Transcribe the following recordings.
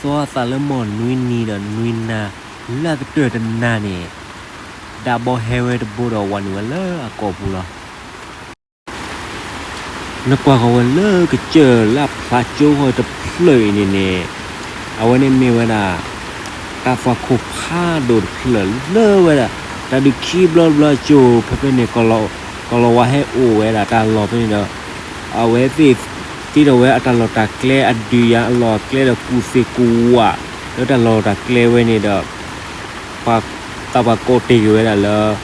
သီအသးလၢမီၢ်နွံနံၤဒီးနွံနၤ လၢအကတၢၢ်တနၤန့ၣ် ဒၣ်ဘီဟဲဝဲတဘိဒီးဝးနုာ်ဝဲလၢအကိာ်ပူၤလီၤ. နကွၢ်ဃီၤဝဲလၢကစၢၢ်လၢအဖျါကၠိဃီတဖျၢၣ်အံၤန့ၣ်န့ၣ် အဝဲန့ၣ်မ့ၢ်ဝဲဒၣ် တၢ်သွၣ်ခိၣ်ဖးဒိၣ်တဖျၢၣ်လၢဝဲဒၣ် တၢ်ဒုးခံဘျီတဘျီအကၠိ ဖဲဖဲန့ၣ် ကီၤလၤဝါဟဲအိၣ်ဝဲဒၣ်တၢ်လီၢ်ဖဲန့ၣ်ဒီး အဝဲသ့ၣ်တ့ထီၣ်ဝဲအတၢ်လီၢ်တၢ်ကျဲ အဒုးယၤအလီၢ်အကျဲဒီးကူၣ်သ့ၣ်ကူၣ်ဝး လၢတၢ်လီၢ်တၢ်ကျဲဝဲန့ၣ်ဒီး ပှၤသးပှၢ်ကိးတ့ၢ်က့ၤဝဲဒၣ်လၢ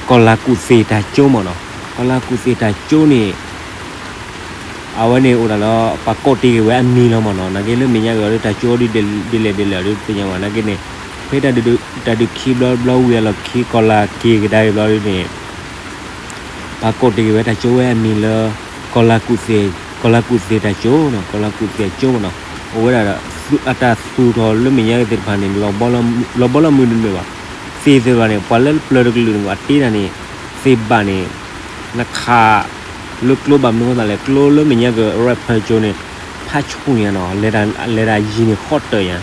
ကီၤလၤကူၣ်သ့ၣ်တၢ်ကၠိမ့ၢ်နီၤ. ကီၤလၤကူၣ်သ့ၣ်တၢ်ကၠိန့ၣ် အဝဲန့ၣ်အိၣ်ဒၣ်လၢ ပှၤကိးတ့ၢ်က့ၤဝဲအမံၤလီၤမ့ၢ်နီၤ. နာ်က့လၢမဲာ်ညါက့ၤအီၤဒီး တၢ်ကၠိဒ်လဲၣ်ဒ်လဲၣ်ဒီးတသ့ၣ်ညါဘၣ်. နာ်က့န့ၣ် ဖဲ တၢ်ဒုးခံဘျီတဘျီဝံၤအလီၢ်ခံ ကီၤလၤက့ၤကဒါက့ၤဘျီဒ်န့ၣ် ပှၤကိးတ့ၢ်က့ၤဝဲတၢ်ကၠိဝဲအမံၤလၢ ကီၤလၤကူၣ်သ့ၣ်, ကီၤလၤကူၣ်သ့ၣ်တၢ်ကၠိနီၤ, ကီၤလၤကူၣ်သ့ၣ်တၢ်ကၠိမ့ၢ်နီၤ. အိၣ်ဝဲဒၣ်ဒီး အတၢ်သူၣ်ထီၣ်လၢမဲာ်ညါက့ၤသ့ၣ်တဖၣ်န့ၣ် လီၤဘီလီၤမုၢ်တမ့ၢ်ဘၣ်. သ့ၣ်သ့ၣ်တဖၣ်န့ၣ် ပှၤလၢပျၢၤတကလုာ်န့ၣ် အတ့တၢ်န့ၣ် သ့ၣ်ဘၣ်န့ၣ် နခး လၢကျိဘၣ်မနုၤအဃိသတးလဲၣ် ကျိလၢမဲာ်ညါက့ၤ ရဲၣ်ဖၢၣ်ကၠိန့ၣ် ဖးဆူၣ်ညါနီၤ, လဲၤဒၣ်ယံၤန့ၣ်ဃီတၢၢ်ညါ.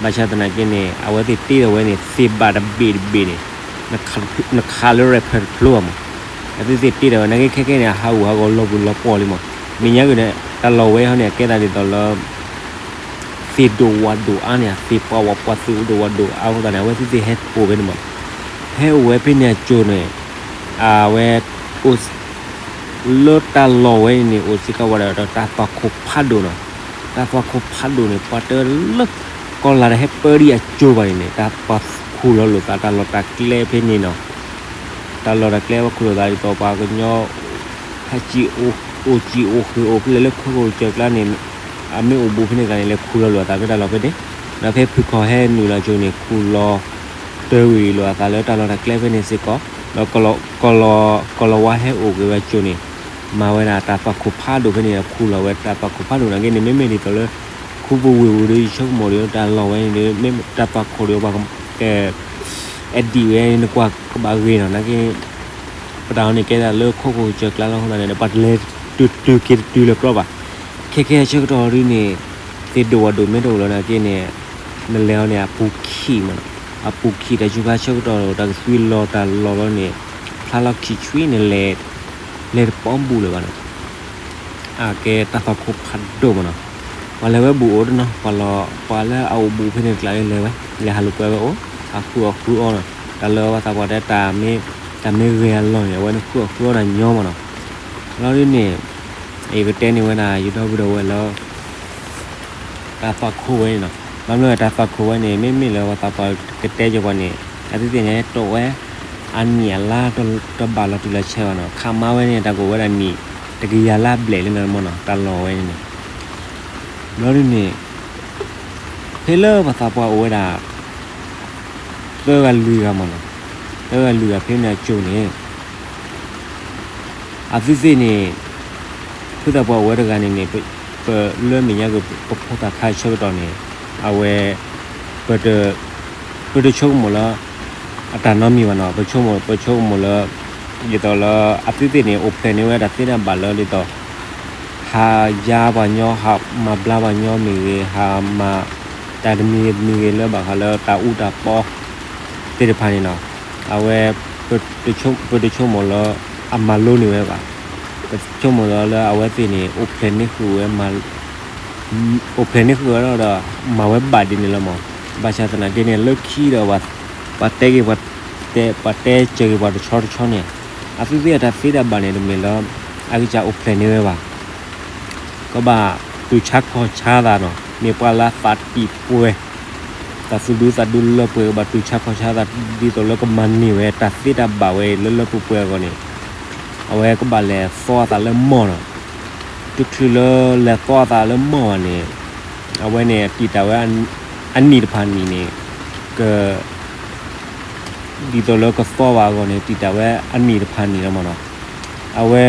ဘၣ်ဆၣ်သနာ်က့န့ၣ် အဝဲသ့ၣ်တ့ထီၣ်ဝဲန့ၣ် သ့ၣ်ဘၣ်တဘ့ၣ်တဘ့ၣ်န့ၣ် နခးလၢရဲၣ်ဖၢၣ်တဖျိဘၣ်မး. အဝဲသ့ၣ်တ့ထီၣ်ဝဲ နာ်က့ခဲခဲန့ၣ် အဟးဂူာ်ဟးဂီၤလီၤပူၤလီၤပှီၢ်လံမး. မဲာ်ညါက့ၤန့ၣ် တၢ်လီၢ်ဝဲဟီန့ၣ် အကဲသးဒ်သိးလၢ သ့ၣ်ဒိၣ်ဝၣ်ဒိၣ်အါန့ၣ် သ့ၣ်ပှၤဝၣ်ပှၤသ့ၣ်အိၣ်ဒိၣ်ဝၣ်ဒိၣ်အါအဃိသတးန့ၣ် အဝဲသ့ၣ်သ့ၣ်ဟဲအိၣ်ဖဲန့ၣ်မး. ဟဲအိၣ်ဝဲဖဲန့ၣ်အကၠိန့ၣ် အဝဲ လၢတၢ်လီၢ်ဝဲန့ၣ်န့ၣ် အိၣ်စ့ၢ်ကီးဝဲဒၣ်ဒီးတၢ်သွၣ်ခိၣ်ဖးဒိၣ်နီၤ. တၢ်သွၣ်ခိၣ်ဖးဒိၣ်န့ၣ် ပှၤတဲလၢ ကီၤလၤတဟဲပၢဒံးအကၠိဘၣ်န့ၣ်န့ၣ် တၢ်ပှၤခူၣ်လီၤလိာ်သးတၢ်လီၢ်တၢ်ကျဲဖဲန့ၣ်နီၤ. တၢ်လီၢ်တၢ်ကျဲပှၤခူၣ်လိာ်သးဒ်သိးပှၤကညီ ဟဲစံၣ်အိၣ်စံၣ်အိၣ်ဃ့ၢ်အိၣ်ဖဲလဲၣ်လၢခိခိၣ်ကစၢၢ်ကျါန့ၣ် အမ့ၢ်အိၣ်ဘူးဖဲန့ၣ်ကျါန့ၣ် လဲၤခူၣ်လီၤလိာ်အသးဖဲတၢ်လီၢ်ဖဲန့ၣ်, ဒီးဖဲဖုၣ်ခီၣ်ဟဲနုာ်လီၤကၠိန့ၣ် ခူၣ်လီၤတၢ်ဝံၤလိာ်အသးလၢတၢ်လီၢ်တၢ်ကျဲဖဲန့ၣ်စ့ၢ်ကီး, ဒီး ကီၤလၤဝါဟဲအိၣ်က့ၤဝဲကၠိန့ၣ် မၤဝဲဒၣ်တၢ်သွၣ်ခိၣ်ဖးဒိၣ်ဖဲန့ၣ်ဒီး ခူၣ်လီၤဝဲတၢ်သွၣ်ခိၣ်ဖးဒိၣ်နာ်က့န့ၣ် မ့မ့ၢ်ဒ်သိးလၢ ခူပူၤဝ့ၢ်ပူၤဒီး ယဆိကမိၣ်ဒီးတၢ်လီၢ်ဝဲန့ၣ်ဒီး မ့ၢ်တၢ်သွၣ်ခိၣ်ဒီးပှၤက အဒံးဝဲန့ၣ် နကွၢ်ကဘၣ်ဂ့ၤနီၤ နာ်က့ ပတၢ်အီၤန့ၣ်ကဲဒၣ်လၢခိခိၣ်ကစၢၢ်ကျါလီၤအဃိသတးန့ၣ်ဒီး ပှၤတလဲၤတုၤတုၤက့ၤတတုၤလၢၤကျီဘၣ်. ခဲခဲအဆၢကတီၢ်ဒ်န့ၣ် သ့ၣ်ဒိၣ်ဝၣ်ဒိၣ်မ့ၢ်တအိၣ်လၢၤနာ်က့န့ၣ် နလဲၤအီၤန့ၣ် အပူၤခံးမးနီၤ, အပူၤခံးတၢ်စူၤခါဆၢကတီၢ် တၢ်ကသွံလီၤတၢ်လီၢ်လီၤန့ၣ် ဖျါလီၤခံးဆှံန့ၣ်လဲၤ လဲၤတပီဘူးလၢၤဘၣ်နီၤ. အကဲတၢ်သွၣ်ခိၣ်ဖးဒိၣ်မးနီၤ. ပှၤလဲၤဝဲဘူးအိၣ်တနီၤ ပှၤလီၤ ပှၤလၢအအိၣ်ဘူးဖဲန့ၣ်တကျါလဲၤဝဲ လဲၤဟးလိာ်ကွဲဝဲအိၣ် အဃုအီၣ်ဃုအီနီၤ. တၢ်လၢပှၤသးပှၢ်တဲ တၢ်မ့ၢ်ဂ့ၤအလီၢ်န့ၣ် အဝဲန့ၣ်ဃုအီၣ်ဃုအီတၢ်ညီမးနီၤ. လီၤဒ်န့ၣ် ယကတဲန့ၢ်ဝဲဒၣ် ယဒီပုၢ်ဒီဝဲၢ်လၢ တၢ်သွၣ်ခိၣ်ဝဲန့ၣ်နီၤ. ဘၣ်မနုၤတၢ်သွၣ်ခိၣ်ဝဲန့ၣ် မ့မ့ၢ်လၢပှၤသးပှၢ်ကတဲက့ၤပှၤန့ၣ် အဝဲသ့ၣ်န့ၣ် တိာ်ဝဲ အနံၣ်အလါတဘၣ်လီၤတံၢ်လီၤဆဲးဘၣ်နီၤ. ခးမါဝဲန့ၣ် တၢ်ကအိၣ်ဝဲဒၣ်နံၣ်တကယၤလါဘျဲၣ်လံနီၤမးနီၤ တၢ်လီၢ်ဝဲန့ၣ်န့ၣ်. ဘျီဒ်န့ၣ် ဖဲလၢပှၤသးပှၢ်အိၣ်ဝဲဒၣ် သၢဂၤလွံၢ်ဂၤမးနီၤ, သၢဂၤလွံၢ်ဂၤဖဲန့ၣ်အကၠိန့ၣ် အဝဲသ့ၣ်န့ၣ် ဖုသးပှၢ်အိၣ်ဝဲတဂၤန့ၣ်န့ၣ် ပလၢမဲာ်ညါက့ၤ ပဖိသၣ်ခါဆၢကတီၢ်န့ၣ် အဝဲ ပတ ပတဆိကမိၣ်လၢ အတၢ်နီတမံၤဘၣ်နီၤ, ပဆိကမိၣ် ပဆိကမိၣ်လၢ ဒ်သိးလၢ အဝဲသ့ၣ်န့ၣ် အိၣ်ဖျဲၣ်န့ၢ်ဝဲတၢ်သ့တၢ်ဘၣ်လၢဒ်သိး ဟးယါပှၤညီ ဟးမၤဘျါပှၤညီမ့ၢ်ဂ့ၤ, ဟးမၤတၢ်တမံၤမံၤဂ့ၤလၢဘၣ်ဃးလၢတၢ်အူတၢ်ပီ သ့ၣ်တဖၣ်န့ၣ်နီၤ, အဝဲ ပတဆိကမိၣ်လၢ အမၤလိန့ၢ်ဝဲဘၣ်. ပဆိကမိၣ်လၢ လၢအဝဲသ့ၣ်န့ၣ် အိၣ်ဖျဲၣ်န့ၢ်ဃုာ်ဝဲ အိၣ်ဖျဲၣ်န့ၢ်ဃုာ်ဝဲလီၤဒီး မၤဝဲဘၣ်ဒ်န့ၣ်လီၤမး. ဘၣ်ဆၣ်သနာ်က့န့ၣ် လၢခံဒီး ပှၤတဲက့ၤ ပှၤတဲက့ၤ ပှၤတဲစၢၤက့ၤပှၤတဆီတဆီန့ၣ် အဝဲသ့ၣ်အတၢ်သ့တၢ်ဘၣ်န့ၣ် တမ့ၢ်လၢ အကစၢ်အိၣ်ဖျဲၣ်န့ၢ်ဝဲဘၣ်. ကဘၣ်တူၢ်ဆါခီၣ်ဆါသးနီၤ, မ့ၢ်ပှၤလၢအသးတံာ်ပှဲၤ တၢ်သူၣ်ဒူသးဒူလၢပှဲၤ ကဘၣ်တူၢ်ဆါခီၣ်ဆါသး ဒ်သိးလၢကမၤန့ၢ်ဝဲတၢ်သ့တၢ်ဘၣ်ဝဲလၢလၢပှဲၤပှဲၤအဂီၢ်န့ၣ် အဝဲကဘၣ်လဲၤသီအသးလၢမီၢ်နီၤ. တချုးလၢလဲၤသီအသးလၢမီၢ်ဘၣ်န့ၣ် အဝဲန့ၣ်တံာ်တာ်ဝဲ အနံၣ်တဖၣ်နံၣ်န့ၣ် က ဒ်သိးလၢကသီဘၣ်အဂီၢ်န့ၣ် တံာ်တာ်ဝဲအနံၣ်တဖၣ်နံၣ်လီၤမးနီၤ. အဝဲ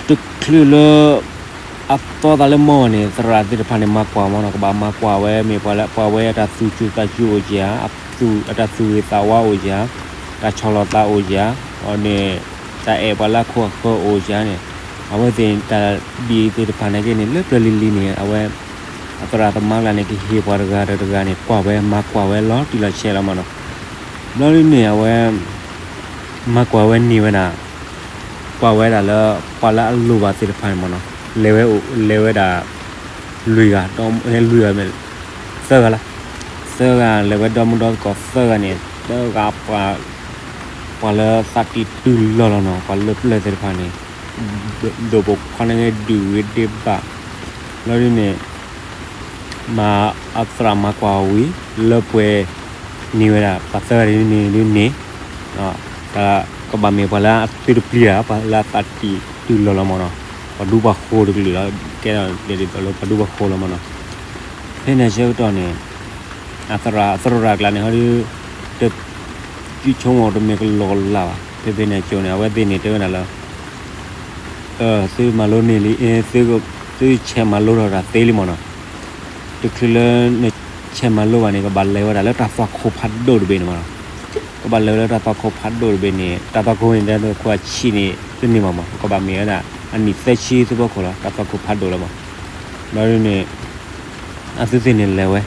တချုးလၢ အသီသးလၢမီၢ်န့ၣ် သရၣ်သ့ၣ်တဖၣ်န့ၣ် မၤကွၢ်မးနီၤ, ကဘၣ်မၤကွၢ်ဝဲ မ့ၢ်ပှၤလၢပှၤဝဲအတၢ်သူၣ်စူၤသးစူၤအိၣ်ဧါ, အတၢ်သူၣ်ဂ့ၤသးဝါအိၣ်ဧါ, တၢ်ဆီၣ်လီၤသးအိၣ်ဧါ, အန့ၣ် တၢ်အဲၣ်ပှၤလၢအခိၣ်အဃၢၤအိၣ်ဧါန့ၣ် အဝဲသ့ၣ်တၢ်ဒ်သ့ၣ်တဖၣ်န့ၣ်က့န့ၣ် လၢပျၢၤလံၤလံၤန့ၣ် အဝဲ အသရၣ်သမါကျါန့ၣ် ကဟ့ၣ်ပှၤတဂၤဒီးတဂၤန့ၣ် ကွၢ်ဝဲမၤကွၢ်ဝဲလီၤတံၢ်လီၤဆဲးလီၤမးနီၤ. ဘျီဒ်န့ၣ် အဝဲ မၤကွၢ်ဝဲန့ၢ်ဝဲဒၣ် ကွၢ်ဝဲဒၣ်လၢ ပှၤလၢအလိၣ်ဘၣ်သ့ၣ်တဖၣ်န့ၣ်မးနီၤ လဲၤဝဲ လဲၤဝဲဒၣ် လွံၢ်ဂၤ ဒီးလွံၢ်ဂၤမ့ၢ် သၢဂၤလီၤ. သၢဂၤ လဲၤဝဲဒီမုၢ်ဒီသကိးသၢဂၤန့ၣ် သၢဂၤ ပှၤလၢသးတံၢ်တုၤလီၤလီၤနီၤ ပှၤလၢပျၢၤသ့ၣ်တဖၣ်န့ၣ် ဒိၣ်ပိာ်ခွါန့ၣ်ဂ့ၤ ဒုၣ်ဂ့ၤဒ့ဘၣ် ဘျီဒ်န့ၣ် မၤအသရၣ်မၤကွၢ်ဝံၤ လၢပှဲၤန့ၢ်ဝဲဒၣ် ပှၤသၢဂၤဒ်န့ၣ်ဒ်န့ၣ် ကဘၣ်မ့ၢ်ပှၤလၢအသုတပျံၤတၢ် ပှၤလၢအသးတံၢ်တုၤလီၤလီၤမးနီၤ ပှၤဒူပှၤဃိၤတကလုာ်လီၤ ကဲဒီးဒ်သိးလၢပှၤဒူပှၤဃိၤလီၤမးနီၤ. ဖဲန့ၣ်အဆၢကတီၢ်န့ၣ် အသရၣ် အသရၣ်ကျါန့ၣ် ဟီဒီး တ ယဆိကမိၣ်တမ့ၢ်ကလီကလးဘၣ် ဖဲဖဲန့ၣ်အကၠိန့ၣ် အဝဲသ့ၣ်န့ၣ်တဲဝဲဒၣ်လၢ သုမၤလိန့ၢ်လံ သုဆဲးမၤလိထီၣ်တၢ်သ့လံမးနီၤ. တချုးလၢနဆဲးမၤလိဘၣ်န့ၣ် ကဘၣ်လဲၤဝဲဒၣ်လၢတၢ်သွၣ်ခိၣ်ဖးဒိၣ်တဘ့ၣ်န့ၣ်မးနီၤ. ကဘၣ်လဲၤဝဲလၢတၢ်သွၣ်ခိၣ်ဖးဒိၣ်တဘ့ၣ်န့ၣ် တၢ်သွၣ်ခိၣ်န့ၣ် တၢ်သွၣ်ခိၣ်အဆံးန့ၣ် တန့ၢ်ဘၣ်မး ကဘၣ်မ့ၢ်ဝဲဒၣ် အနံၣ်သၢဆံသ့ၣ်ဖီခိၣ်လီၤ တၢ်သွၣ်ခိၣ်ဖးဒိၣ်လီၤမး. ဘျီဒ်န့ၣ် အသုသ့ၣ်န့ၣ်လဲၤဝဲ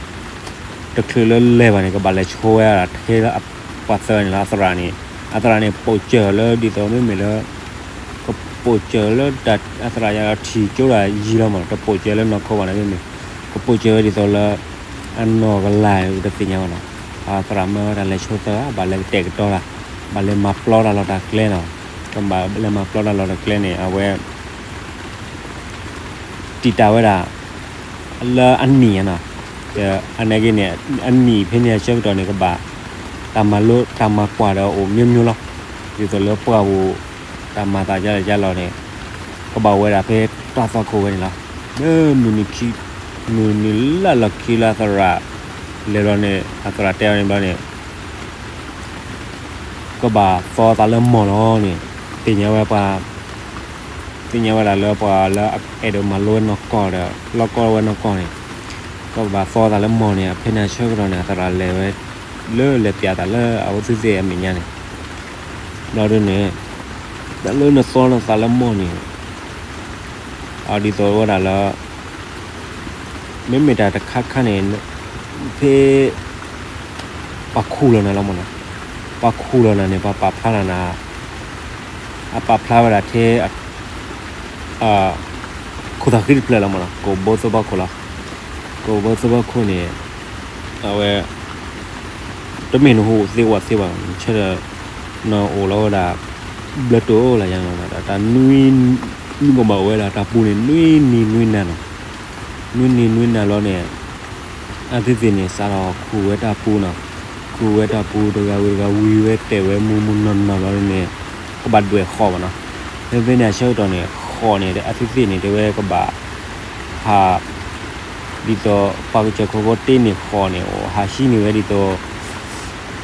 တချုးလၢလဲၤဘၣ်န့ၣ် ကဘၣ်လဲၤဆိဝဲဒၣ်ထဲလၢအပှၤသၢဂၤန့ၣ်လီၤ အသရၣ်န့ၣ် အသရၣ်န့ၣ် ပိာ်စၢၤလၢဒ်သိးမ့မ့ၢ်လၢ ကပိာ်စၢၤလၢတၢ် အသရၣ်ယၤထံၣ်ကၠိတၢ်ယံၤလီၤမး တပိာ်စၢၤလၢနီၢ်ခိဘၣ်န့ၣ်မ့မ့ၢ် ကပိာ်စၢၤဝဲဒ်သိးလၢ အနီၢ်ကလါတသ့ၣ်ညါဘၣ်နီၤ. အသရၣ်မၢဝဲတၢ်လဲၤဆိသၢဂၤ ဘၣ်လဲၤကတဲာ်ကတီၤတၢ် ဘၣ်လဲၤမၤပျီတၢ်လီၢ်တၢ်ကျဲနီၤ. ကဘၣ်လဲၤမၤပျီတၢ်လီၢ်တၢ်ကျဲန့ၣ် အဝဲ တံာ်တာ်ဝဲဒၣ် လၢအနံၣ်နီၤ. အန့ၣ်က့န့ၣ် အနံၣ်ဖဲန့ၣ်အဆၢကတီၢ်န့ၣ် ကဘၣ် တၢ်မၤလိ တၢ်မၤကွၢ်ဒီးအိၣ်မျိုးမျိုးလီၤ. ဒ်သိးလၢပှၢ်ပူၤ တၢ်မၤသးဒ်လဲၣ်ဒ်လဲၣ်န့ၣ် ကဘၣ်ဝဲဒၣ်ဖဲတၢ်သွၣ်ခိၣ်ဝဲန့ၣ်လီၤ. လၢမုၢ်နံၤခံ မုၢ်နံၤလၢလီၢ်ခံလၢအသရၣ် လဲၤဘျီန့ၣ် အသရၣ်တဲအီၤန့ၣ်ဘျီန့ၣ် ကဘၣ်သီသးလၢမီၢ်လီၤန့ၣ် သ့ၣ်ညါဝဲပှၤ သ့ၣ်ညါဝဲဒၣ်လၢပှၤလၢအအဲၣ်ဒိးမၤလိဝဲနီၢ်ကီၢ်ဒီး လီၢ်ကီၢ်ဝဲနီၢ်ကီၢ်န့ၣ် ကဘၣ်သီသးလၢမီၢ်န့ၣ် ဖဲန့ၣ်အဆၢကတီၢ်န့ၣ် အသရၣ်လဲၤဝဲ လၢလဲၤပျးသးလၢအဝဲသ့ၣ်သ့ၣ်အမဲာ်ညါန့ၣ် ဘျီဒ်န့ၣ် တၢ်လၢနသီနသးလၢမီၢ်န့ၣ် အဒ်သိးဝဲဒၣ်လၢ မ့မ့ၢ်တၢ်တခါခါန့ၣ် ဖဲ ပှၤခူၣ်လီၤနၤလီၤမးနီၤ. ပှၤခူၣ်လီၤနၤန့ၣ် ပှၤပာ်ဖျါလီၤနၤ အပာ်ဖျါဝဲဒၣ်ထဲ ခိၣ်သးဃံတဖျၢၣ်လီၤမးနီၤ ကိာ်ဘိသ့ၣ်ဖီခိၣ်လီၤ. ကိာ်ဘိသ့ၣ်ဖီခိၣ်န့ၣ် အဝဲ တမ့ၢ်နဟူးသ့ဝးသ့ဘၣ် ဆၢဒီး နအိၣ်လီၤဝဲဒၣ် ဘျၢတိၢ်လၢယၤ တၢ်နွံ နွံကဘၣ်ဝဲဒၣ်တၢ်ပူၤန့ၣ် နွံနံၤနွံနၤနီၤ. နွံနံၤနွံနၤလီၤန့ၣ် အဝဲသ့ၣ်န့ၣ် စးထီၣ်ခူၣ်ဝဲတၢ်ပူၤနီၤ. ခူၣ်ဝဲတၢ်ပူၤတဂၤဝံၤတဂၤဝံၤဝဲတဲာ်ဝဲမူးမူးနီၢ်နီၢ်လီၤန့ၣ် ကဘၣ်ဒွဲၣ်ဃီးဘၣ်နီၤ. ဖဲဖဲန့ၣ်အဆၢကတီၢ်န့ၣ် ဃီးန့ၣ် အဝဲသ့ၣ်န့ၣ် တဲဝဲကဘၣ် ဟး ဒ်သိးပှၤကစၢၢ်ခိၣ်ဖိတ့န့ၢ်ဃီးန့ၣ် ဟးဟံးန့ၢ်ဝဲဒ်သိး ပှၤ ပှၤဘၢၣ်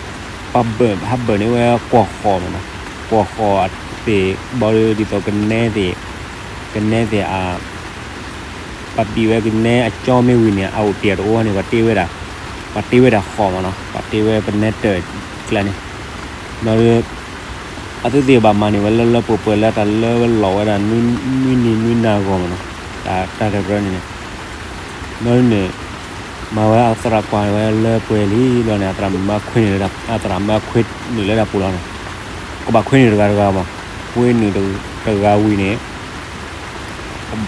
ဟးဘၢၣ်န့ၢ်ဝဲကွီၢ်ဃီးမးနီၤ. ကွီၢ်ဃီးအသ့ၣ် ဘျီဒ်သိးကနဲသ့ၣ် ကနဲသ့ၣ်အ ပှၤဘံၣ်ဝဲကနဲအကၠီမ့ၢ်ဝံၤန့ၣ် အအိၣ်တ့ၢ်တအိၣ်န့ၣ် ပှၤတ့ဝဲဒၣ် ပှၤတ့ဝဲဒၣ်ဃီးမးနီၤ. ပှၤတ့ဝဲပနဲတၢၢ်ကျါန့ၣ် ဘျီဒ် အဝဲသ့ၣ်ဘၣ်မၤန့ၢ်ဝဲလၢလၢပှဲၤပှဲၤလၢတၢ်လၢဝဲလီၤဝဲဒၣ် နွံနံၤနွံနၤအဂီၢ်မးနီၤ. တၢ် တၢ်တရၢန့ၣ်န့ၣ် ဘျီဒ်န့ၣ် မၤဝဲအသရၣ်ကွၢ်ဝဲလၢပှဲၤလံဘျီန့ၣ် အသရၣ်မၢခွဲနုာ်လၢတၢ် အသရၣ်မၢခွဲနုာ်လၢတၢ်ပူၤလီၤန့ၣ် ကဘၣ်ခွဲနုာ်တဂၤတဂၤမး ခွဲနုာ်တဂၤဝံၤန့ၣ်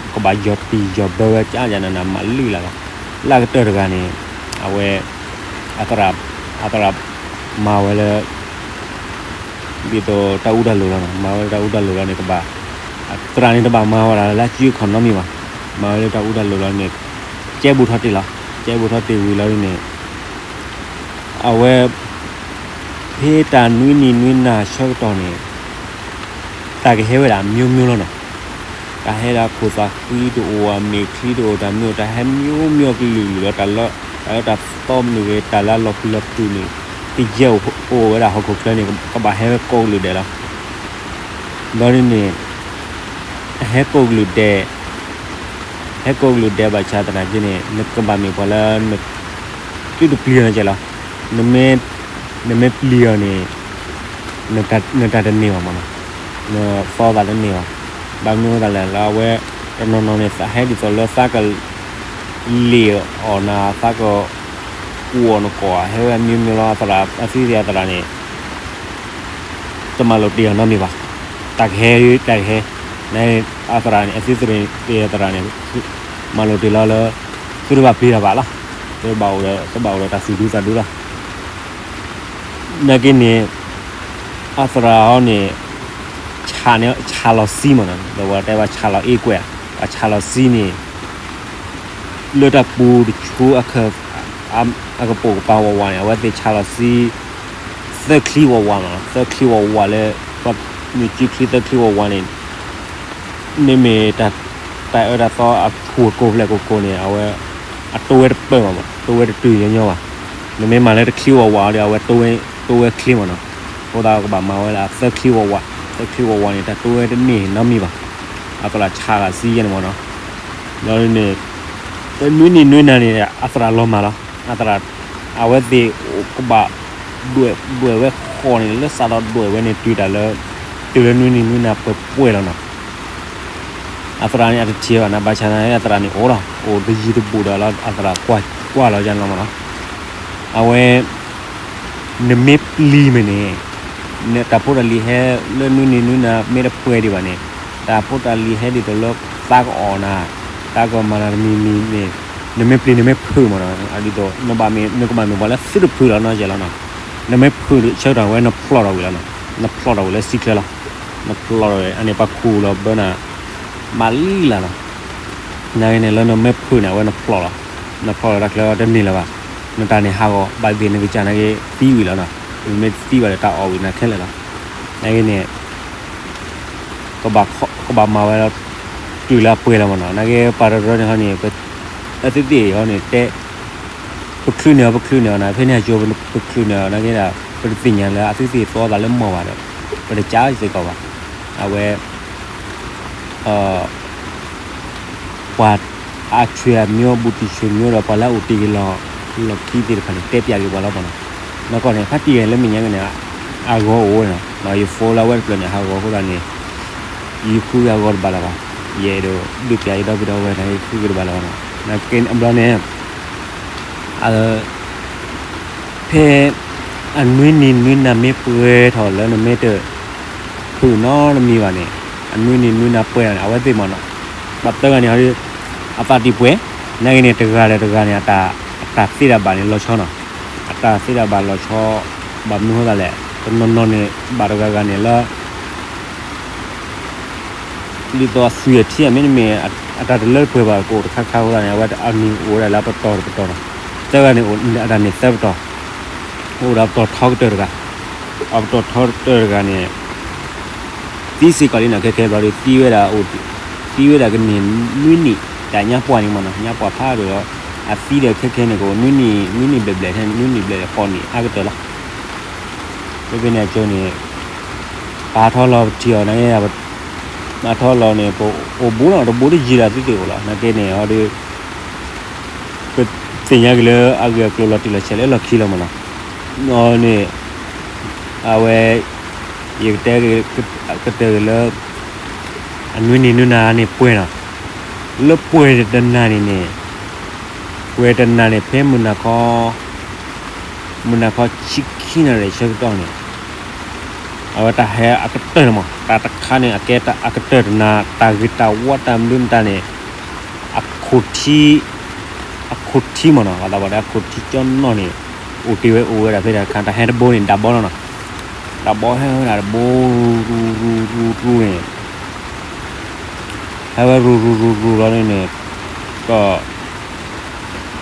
ကဘၣ်ယီၢ်ပံာ်ယီၢ်ဘၢဝဲကၠၢ်ကၠၢ်နးနးမးလံလၢ်လီၤ. လၢအကတၢၢ်တဂၤန့ၣ် အဝဲ အသရၣ် အသရၣ် မၤဝဲလၢ ဒ်သိးတၢ်အူတၢ်လိၤလီၤနီၤ. မၤဝဲလၢတၢ်အူတၢ်လိၤလီၤန့ၣ် ကဘၣ် အသရၣ်န့ၣ်တဘၣ်မၤဝဲဒၣ်လၢအစုအခီၣ်နီတမံၤဘၣ်. မၤဝဲလၢတၢ်အူတၢ်လိၤလီၤန့ၣ် ကဲဘူးထီၣ်တ့ၢ်လီၤ. ကဲဘူးထီၣ်တ့ၢ်ဝံၤလီၤန့ၣ် အဝဲ ဖဲတၢ်နွံနံၤနွံနၤဆၢကတီၢ်န့ၣ် တၢ်ကဟဲဝဲဒၣ် မျိုးမျိုး လီၤနီၤ. တၢ်ဟဲဒၣ်ခိၣ်သးဃံတအိၣ် အမဲာ်ချံတအိၣ် တၢ်မ့ၢ်အိၣ် တၢ်ဟဲ မျိုးမျိုး ကလုာ်ကလုာ်လီၤ. တၢ်လၢ တၢ်လၢတၢ်သီမ့ၢ်ဂ့ၤ တၢ်လၢအလီၤပျံၤလီၤဖုးန့ၣ် တယဲၢ်အိၣ်ဝဲဒၣ်ဟီၣ်ခိၣ်ချၢန့ၣ် ကဘၣ်ဟဲဝဲကိးကလုာ်ဒဲးလီၤ. ဘျီဒ်န့ၣ် ဟဲကိးကလုာ်ဒဲး ဟဲကိးကလုာ်ဒဲးဘၣ်ဆၣ်သနာ်က့န့ၣ် နကဘၣ်မ့ၢ်ပှၤလၢ သုတပျံၤအီၤန့ၣ်ကဲလီၤ. နမ့ၢ် နမ့ၢ်ပျံၤအီၤန့ၣ် နတၢ်တန့ၢ်ဘၣ်မးနီၤ. နသီသးတန့ၢ်ဘၣ်. ဘၣ်မနုၤအဃိသတးလဲၣ် လၢအဝဲတနီၤနီၤန့ၣ် သးဟဲဒ်သိးလၢသးကလ့ၣ်အီၤနၤ သးကကူၣ်အီၤနကိး ဟဲဝဲအမျိုးမျိုးလီၤ. အသရၣ်အသရၣ်န့ၣ် တမၤလိာ်တ့ၢ်အီၤနီတမံၤဘၣ်. တၢ်ကဟဲ တၢ်ကဟဲ နအသရၣ်န့ၣ် အသရၣ်န့ၣ် မၤလိာ်တ့ၢ်လီၤလၢ သုတဘၣ်ပျံၤတၢ်ဘၣ်လီၤ. သုဘၣ်အိၣ်ဒီး သုဘၣ်အိၣ်ဒီးတၢ်သူၣ်ဒူသးဒူလီၤ. နာ်က့န့ၣ် အသရၣ်အံၤန့ၣ် ဆၣ်လီၤစံမ့ၢ်နီၤ, ဒီးပှၤတဲပှၤဆၣ်လီၤအ့ကွဲၢ်, ပှၤဆၣ်လီၤစံန့ၣ် လၢတၢ်ပူၤတဆူ အကပိာ်ကပၤဝးဝးန့ၣ် အဝဲသ့ၣ်ဆၣ်လီၤစံ သၢချံဝးဝးမ့ၢ်နီၤ, သၢချံဝးဝးလၢ မ့ၢ်စုချံသၢချံဝးဝးန့ၣ် မ့မ့ၢ်တၢ်အၢတၢ်သီအဖှိၣ်ကိးဖျဲၣ်ကိးကိးန့ၣ် အဝဲ အတိဝဲတပၢၢ်ဘၣ်မ့ၢ်နီၤ, တိဝဲတတုၤညီညီဘၣ်. နမ့ၢ်မၤလၢတချံဝးဝးဒီး အဝဲတိဝဲချံမ့ၢ်နီၤ. အဃိသတးကဘၣ်မၤဝဲဒၣ်သၢချံဝးဝး, သၢချံဝးဝးန့ၣ် တၢ်တိဝဲတန့ၢ်နီတမံၤဘၣ်. အသရၣ်ဆၣ်လီၤစံယဲန့ၣ်မ့ၢ်နီၤ. ဒီးန့ၣ် တနွံနံၤနွံနၤန့ၣ် အသရၣ်လီၤမၢ်လီၤ. အသရၣ် အဝဲသ့ၣ်ကဘၣ် ဒွဲၣ်ဝဲဃီန့ၣ် လၢစးထီၣ်ဒွဲၣ်ဝဲန့ၣ် တုၤတၢ်လၢ တုၤလၢနွံနံၤနွံနၤပှဲၤပှဲၤလီၤနီၤ. အသရၣ်န့ၣ် အတထံၣ်ဘၣ် နဘၣ်ဆၣ်သနာ်က့ အသရၣ်န့ၣ်အိၣ်လီၤ, အိၣ်တယံၤတဘူးဒီးလီၤ. အသရၣ်ကွၢ်လီၤယါန့ၣ်လီၤမ့ၢ်နီၤ. အဝဲ နမ့ၢ်ပျံၤမ့ၢ်န့ၣ် တၢ်ဖိတၢ်လံၤဟဲလၢနွံနံၤနွံနၤမ့ၢ်တပှဲၤဒံးဘၣ်န့ၣ် တၢ်ဖိတၢ်လံၤဟဲဒ်သိးလၢသးကအီၣ်နၤ သးကမၤနၤတမံၤမံၤန့ၣ် နမ့ၢ်ပျံၤနမ့ၢ်ဖုးမ့ၢ်နီၤ ဒ်သိး နကဘၣ်မ့ၢ်ပှၤလၢသုတဖုးလီၤနီၤကဲလီၤနီၤ. နမ့ၢ်ဖုးဆၢကတီၢ်ဝဲနဖျိးထီၣ်ဝံၤလီၤနီၤ, နဖျိးထီၣ်ဝံၤလၢစံချၢလီၤ. နဖျိးထီၣ်ဝံၤ အန့ၣ်ပှၤခူၣ်လီၤဘၢနၤ မၤလံလၢ်လီၤ. နာ်က့န့ၣ် လၢနမ့ၢ်ဖုးန့ၣ် အဝဲနဖျိးလီၤ. နဖျိးလီၤတၢ်ချၢတန့ၢ်လၢၤဘၣ်. နတၢ်န့ၣ်ဟးဂီၤ ဘၣ်သ့ၣ်နကစၢ်နာ်က့သံဝံၤလီၤနီၤ. နမ့ၢ်သံဘၣ်ဒီးတၢ်အီၣ်ဝံၤနၤခဲလၢာ်လီၤ. နာ်က့န့ၣ် ကဘၣ်မၤဝဲလီၤ တုၤလၢအပှဲၤလီၤမ့ၢ်နီၤ. နာ်က့ပှၤတရၢန့ၣ်ဟီန့ၣ် အသုသ့ၣ်ဟီန့ၣ် တဲ ပချုးန့ၢ်အီၤ ပချုးန့ၢ်အီၤနီၤ. ဖဲန့ၣ်အကၠိ ပချုးန့ၢ်အီၤ နာ်က့ဒၣ် ပတသ့ၣ်ညါလၢအသုသ့ၣ်သီသးလၢမီၢ်ဘၣ်ဒီး ပတကးစ့ၢ်ကီးဘၣ်. အဝဲ ပှၤအဆွေမျိုး ဘူးတံဆွေမျိုး ဒီးပှၤလၢအအိၣ်တ့ၢ်က့ၤလီၢ်ခံသ့ၣ်တဖၣ်န့ၣ် တဲပျးက့ၤပှၤလီၤမ့ၢ်နီၤ. နီၢ်ကီၢ်န့ၣ် ဖးတံၢ်ဂ့ၤလၢမဲာ်ညါက့ၤန့ၣ် အဂီၤအိၣ်ဝဲနီၤ. ယ phone လၢအဝဲတဖျၢၣ်န့ၣ် ဟးဂီၤအဃိသတးန့ၣ် ယဃုက့ၤအဂီၤတဘၣ်လၢၤဘၣ်. ယအဲၣ်ဒိးဒုးပျးယဒီပုၢ်ဒီဝဲၢ်န့ၣ် ယဃုက့ၤတဘၣ်လၢၤဘၣ်နီၤ. နာ်က့အဘျီန့ၣ် အ ဖဲ အနွံနံၤနွံနၤမ့ၢ်ပှဲၤထီၣ်လၢနမ့ၢ်တ ဖုးနီတမံၤဘၣ်န့ၣ် အနွံနံၤနွံနၤပှဲၤထီၣ်န့ၣ် အဝဲသ့ၣ်မ့ၢ်နီၤ ပှၤသၢဂၤန့ၣ် အသးတံၢ်ပှဲၤ နာ်က့န့ၣ် တဂၤဒီးတဂၤန့ၣ် အတၢ်သ့တၢ်ဘၣ်န့ၣ်လီၤဆီနီၤ. အတၢ်သ့တၢ်ဘၣ်လီၤဆီ ဘၣ်မနုၤအဃိသတးလဲၣ် တနီၤနီၤန့ၣ် ဘၣ်တဂၤဂၤန့ၣ်လၢ ဒ်သိးအသွံၣ်အထံအမ့တမ့ၢ် အတၢ်တလၢတပှဲၤဘၣ်ကအိၣ်တခါခါအဃိသတးန့ၣ် အဝဲအနံၣ်အိၣ်ဝဲဒၣ်လၢအပတီၢ်တပတီၢ်နီၤ. သၢဂၤန့ၣ် အတၢ်န့ၣ်သၢပတီၢ် အိၣ်ဒီးအပတီၢ်ထီကတၢၢ်တဂၤ အပတီၢ်ထီကတၢၢ်တဂၤန့ၣ် သံစ့ၢ်ကီးလံနီၤ ခဲခဲဘျီဒီး သံဝဲဒၣ်အိၣ် သံဝဲဒၣ်ကန့ၢ်နွံနံၣ် တၢ်ညါပှၢ်န့ၣ်မ့ၢ်နီၤ ညါပှၢ်ဖးဒိၣ်ဒီး အသံဒီးခဲခဲန့ၣ်ကအိၣ်နွံနံၣ် နွံနံၣ်ဘျဲၣ်ဘျဲၣ် နွံနံၣ်ဘျဲၣ်ဃိးနံၣ်အါကတၢၢ်လီၤ. ဖဲဖဲန့ၣ်အကၠိန့ၣ် ပဟးထီၣ်လီၤပထံၣ်အီၤန့ၣ် ပဟးထီၣ်လီၤန့ၣ် ပအိၣ်ဘူးလီၤ တဘူးတယံၤဒီးသုသ့ၣ်အိၣ်လီၤ နာ်က့န့ၣ်အီၤဒီး ပသ့ၣ်ညါက့ၤလၢအဂ့ၢ်အကျိၤလီၤတံၢ်လီၤဆဲးလၢလီၢ်ခံလီၤမ့ၢ်နီၤ. န့ၣ် အဝဲ ယကတဲက့ၤ ကတၢၢ်က့ၤလၢ အနွံနံၤနွံနၤန့ၣ်ပှဲၤနီၤ. လၢပှဲၤတနၤန့ၣ်န့ၣ် ပှဲၤတနၤန့ၣ် ဖဲမုၢ်နၤခီ မုၢ်နၤခီဆံခံနၣ်ရံၣ်ဆၢကတီၢ်န့ၣ် အဝဲတၢ်ဟဲအကတၢၢ်န့ၣ်မး တၢ်တခါန့ၣ် အကဲအကတၢၢ်တနၤ တၢ်ဂ့ၤတၢ်ဝါတၢ်မနုၤမတၤန့ၣ် အခိၣ်ထံ အခိၣ်ထံမးနီၤ ပှၤသးပှၢ်တဲအခိၣ်ထံကၠီနီၢ်န့ၣ် အိၣ်တ့ၢ်ဝဲအိၣ်ဝဲဒၣ်ဖဲတၢ်တခါ တၢ်ဟဲတဘိန့ၣ် ဒၣ်ဘီလီၤနီၤ တၢ်ဘီဟဲဝဲဒၣ်တဘိ ရူရူရူရူန့ၣ် ဟဲဝဲရူရူရူရူလီၤန့ၣ် က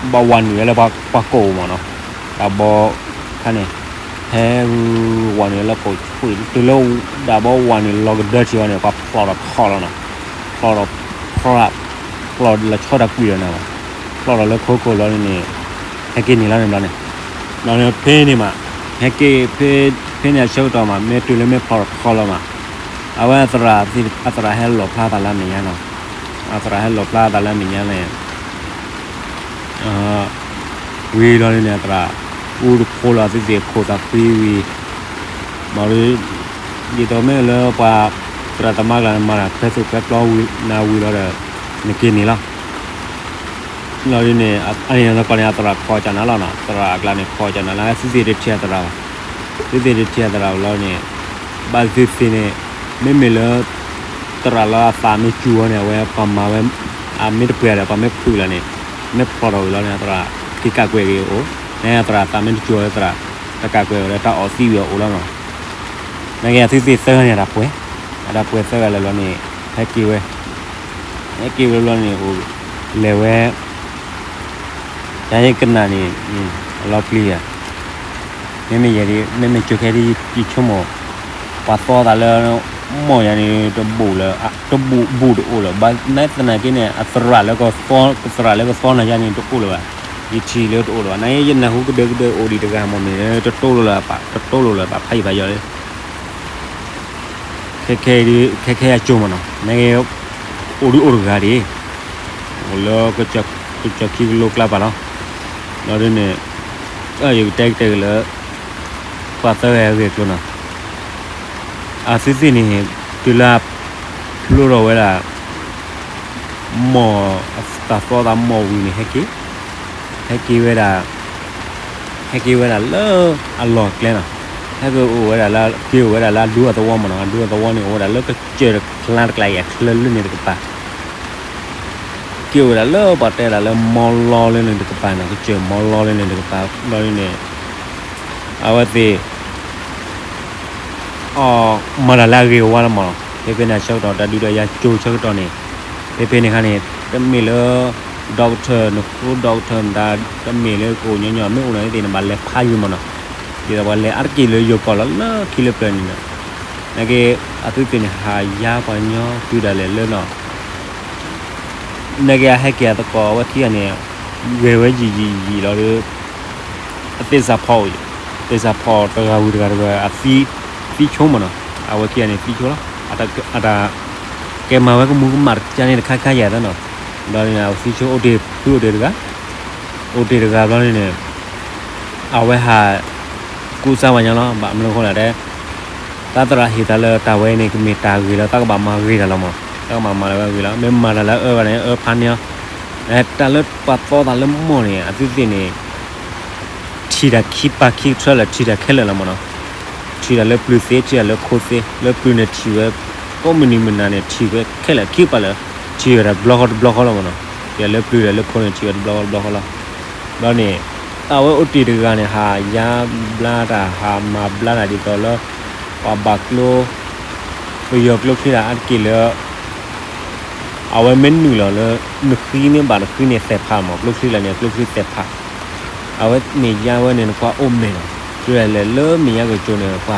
ဘၣ်ဝးနုာ်ဝဲလၢပှၤကိာ်မးနီၤ တၢ်ဘီခါန့ၣ် ဟဲရူဝးနုာ်လၢကိာ်ဆူၣ် တုၤလၢတၢ်ဘီဝးနုာ်လီၤကဒၢထံအီၤန့ၣ် ပှၤဖျိးထီၣ်ထီလီၤနီၤ ဖျိးထီၣ်ဖျိး ဖျိးလီၤဆီတၢ်ကွံာ်ဒီးန့ၣ် ဖျိးထီၣ်လၢခိခိၣ်လီၤန့ၣ် ဟဲက့ၤန့ၣ်လီၤန့ၣ်ဘျီန့ၣ် ဘျီန့ၣ်ဖဲန့ၣ်မး ဟဲက့ၤ ဖဲန့ၣ်အဆၢကတီၢ်မး မ့ၢ်တုၤလၢမ့ၢ်ဖျိးထီၣ်ထီလီၤမး အဝဲအသရၣ် အသရၣ်ဟဲလီၣ်ဖျါသးလၢအမဲာ်ညါနီၤ အသရၣ်ဟဲလီၣ်ဖျါသးလၢအမဲာ်ညါန့ၣ် ဝံၤလီၤန့ၣ် အသရၣ် အူတဖိလီၤ သုသ့ၣ်ခိၣ်သးဖှံဝံၤ မ့ၢ် ဒ်သိးမ့ၢ်လၢပှၤ ပ တၢ်သမါကျါန့ၣ်မၤတၢ်ခွဲသိၣ်ခွဲပျီဝံၤနၤဝံၤလီၤဒီး နက့ၤန့ၣ်လီၤ. လီၤဒ်န့ၣ် အန့ၣ်တကီၢ်န့ၣ် အသရၣ်ခိးကနၤလီၤနီၤ, သရၣ်အကျါန့ၣ်ခိးကနၤလီၤ, သုသ့ၣ်တထံၣ်အသရၣ်ဘၣ်, သုသ့ၣ်တထံၣ်အသရၣ်ဘၣ်လီၤန့ၣ်, ဘၣ်သုသ့ၣ်န့ၣ် မ့မ့ၢ်လၢ သရၣ်လၢအသးမ့ၢ်စူၤဝဲန့ၣ် အဝဲပှၤမၤဝဲ အမ့ၢ်တပှဲၤဒီး ပှၤမ့ၢ်ဖုးလၢန့ၣ် မ့ၢ်ဖျိးထီၣ်ဝံၤလီၤန့ၣ် အသရၣ်က့ၤကးကွဲးက့ၤအိၣ်, နသရၣ်သးမ့ၢ်တစူၤဝဲသရၣ် တကးကွဲးဝဲဒီးတၢ်အီၣ်သံဝံၤအအိၣ်လီၤနီၤ. နက့ၤအသုသ့ၣ်သၢဂၤန့ၣ် အတၢ်ပှဲၤ, အတၢ်ပှဲၤသၢဂၤလၢာ်လီၤန့ၣ် ဟဲက့ၤဝဲ, ဟဲက့ၤဝဲလီၤန့ၣ် အိၣ်လဲၤဝဲ ယၤယကနၣ်န့ၣ် အလီၤပျံၤယၤ, မ့မ့ၢ်ယဲဒၣ် မ့မ့ၢ်ကၠိခဲဒ်ယဆိကမိၣ်, ပှၤသီသးလၢ မိၢ်ယၤန့ၣ် တဘူးလၢ တဘူးဘူးတအိၣ်လၢၤဘၣ်, နသနာ်က့န့ၣ် အသရၣ်လၢကသီ သရၣ်လၢကသီနၤယၤန့ၣ် တအိၣ်လၢၤဘၣ်, ယထံၣ်လၢတအိၣ်လၢၤဘၣ်, နယနၢ်ဟူကဒၢကဒၢအိၣ်ဒံးတဂၤမ့ၢ်မ့ၢ် တတိၢ်လိာ်လၢၤဘၣ်, တတိၢ်လိာ်လၢၤဘၣ် ဖးယံာ်ဖးယီၤလၢ ခဲခဲအံၤဒ် ခဲခဲအံၤကၠိမ့ၢ်နီၤ, နက့ၤ အိၣ်ဒုးအိၣ်တဂၤဒ်, အိၣ်လၢ ကစၢၢ်ခံကလိကျါပာ်လီၤ, လီၤဒ်န့ၣ် ယကတဲကတဲာ်က့ၤလၢ ပှၤသၢဂၤအဂ့ၢ်အကျိၤနီၤ, အသုသ့ၣ်န့ၣ် တုၤလၢ ဖျိထီၣ်ဝဲဒၣ် မိၢ် တၢ်သီသးမိၢ်ဝံၤန့ၣ် ဟဲက့ၤ ဟဲက့ၤဝဲဒၣ် ဟဲက့ၤဝဲဒၣ်လၢအလီၢ်ကျဲနီၤ, ဟဲက့ၤအိၣ်ဝဲဒၣ်လၢ က့ၤအိၣ်ဝဲဒၣ်လၢအဒူအသဝီမ့ၢ်နီၤ, အဒူအသဝီန့ၣ် အိၣ်ဝဲဒၣ်လၢကစၢၢ်တကျါတကျါအံၤ အချၢလၢန့ၣ်တကပၤ, က့ၤအိၣ်ဝဲဒၣ်လၢပှၤတဲဒၣ်လၢမီလီလၢန့ၣ်တကပၤနီၤ, ကစၢၢ်မီလီလၢန့ၣ်တကပၤ ဘျီဒ်န့ၣ် အဝဲသ့ၣ် အီ မၤတၢ်လၢအဂ့ၤအဝါလီၤမ့ၢ်နီၤ, ဖဲဖဲန့ၣ်အဆၢကတီၢ် တၢ်ဒုးတၢ်ယၤကၠိဆၢကတီၢ်န့ၣ် ဖဲဖဲန့ၣ်အခါန့ၣ် တမ့ၢ်လၢ doctor နဃိ doctor မတၤ တမ့ၢ်လၢကအိၣ်ညီညီ မ့ၢ်အိၣ်နီၤသ့ၣ်န့ၣ် ဘၣ်လဲၤဖးယံၤမ့ၢ်နီၤ, ဒ်သိးပှၤလဲၤအါတက့ၢ်လၢယိၤကီၢ်လီၤ လၢခံလၢပျၢၤန့ၣ်နီၤ, နာ်က့ အသုသ့ၣ်န့ၣ် ဟးယါပှၤညီတုၤဒၣ်လဲာ်လၢနီၤ နာ်က့အဟဲက့ၤအသကိးအဝဲခံဂၤန့ၣ် ဂဲၤဝဲယံာ်ယံာ်ယံာ်လီၤဒီး အသ့ၣ်စးဖီအိၣ်, သ့ၣ်စးဖီတဂၤဝံၤတဂၤတဂၤ အသံ သံဆိမ့ၢ်နီၤ, အဝဲခံဂၤန့ၣ်သံဆိလီၤ, အတၢ် ကဲမၤဝဲကမူကမၣ်တကါန့ၣ်တခါခါယၤသနီၤ, ဒီးန့ၣ် အဝဲသံဆိအိၣ်တ့ၢ်ဖုအိၣ်တ့ၢ်တဂၤ, အိၣ်တ့ၢ်တဂၤဘျီန့ၣ်န့ၣ် အဝဲဟး ကူစါဝဲညါလီၤ, ဘၣ်မနုၤအဃိလဲၣ်တဲ တၢ်သရၣ်ဟ့ၣ်သးလၢတၢ်ဝဲအံၤန့ၣ် ကမ့ၢ်တၢ်ဂ့ၤလီၤ, တၢ်ကဘၣ်မၤဂ့ၤတၢ်လီၤမး, တၢ်ကဘၣ်မၤလၢအဂ့ၤလီၤ, မ့ၢ်မၤတၢ်လၢအအၢဘၣ်န့ၣ် အအၢဖးန့ၢ်လီၤ, တၢ်လၢပှၤသီသးလၢမိၢ်န့ၣ် အသုသ့ၣ်န့ၣ် ထံၣ်တၢ်ခံပာ်ခံကထၢလၢာ် ထံၣ်တၢ်ခဲလၢာ်လီၤမးနီၤ, ထံၣ်တၢ်လၢပျုၤသ့ ထံၣ်တၢ်လၢခိသ့, လၢပျုၤန့ၣ်ထံၣ်ဝဲ ကိးမုၢ်နံၤမုၢ်နၤန့ၣ် ထံၣ်ဝဲခဲလၢာ်ခံကပၤလၢာ်, ထံၣ်ဝဲတဘျီဃီတဘျီဃီလီၤမးနီၤ, ထံၣ်လၢပျုၤဒီးလၢခိန့ၣ် ထံၣ်ဝဲတဘျီဃီတဘျီဃီလီၤ, ဘျီန့ၣ် အဝဲအိၣ်တ့ၢ်တဂၤန့ၣ် ဟးယါဘျါတၢ် ဟးမၤဘျါတၢ်ဒ်သိးလၢ ပှၤဘၣ်ကျိ ပယီၤကျိချံတၢ်အါတက့ၢ်လၢ အဝဲမ့ၢ်နုာ်လီၤလၢ နဃံမ့ၢ်ဘၣ်နဃံန့ၣ်သဲးဖးမး, ကျိချံလၢန့ၣ် ကျိချံသဲးဖး, အဝဲမ့ၢ်ယါဝဲန့ၣ် နကွၢ်အိၣ်မဲာ်နီၤ, ကျိလဲၣ်လၢမ့ၢ်ယါကၠိန့ၣ် ပှၤ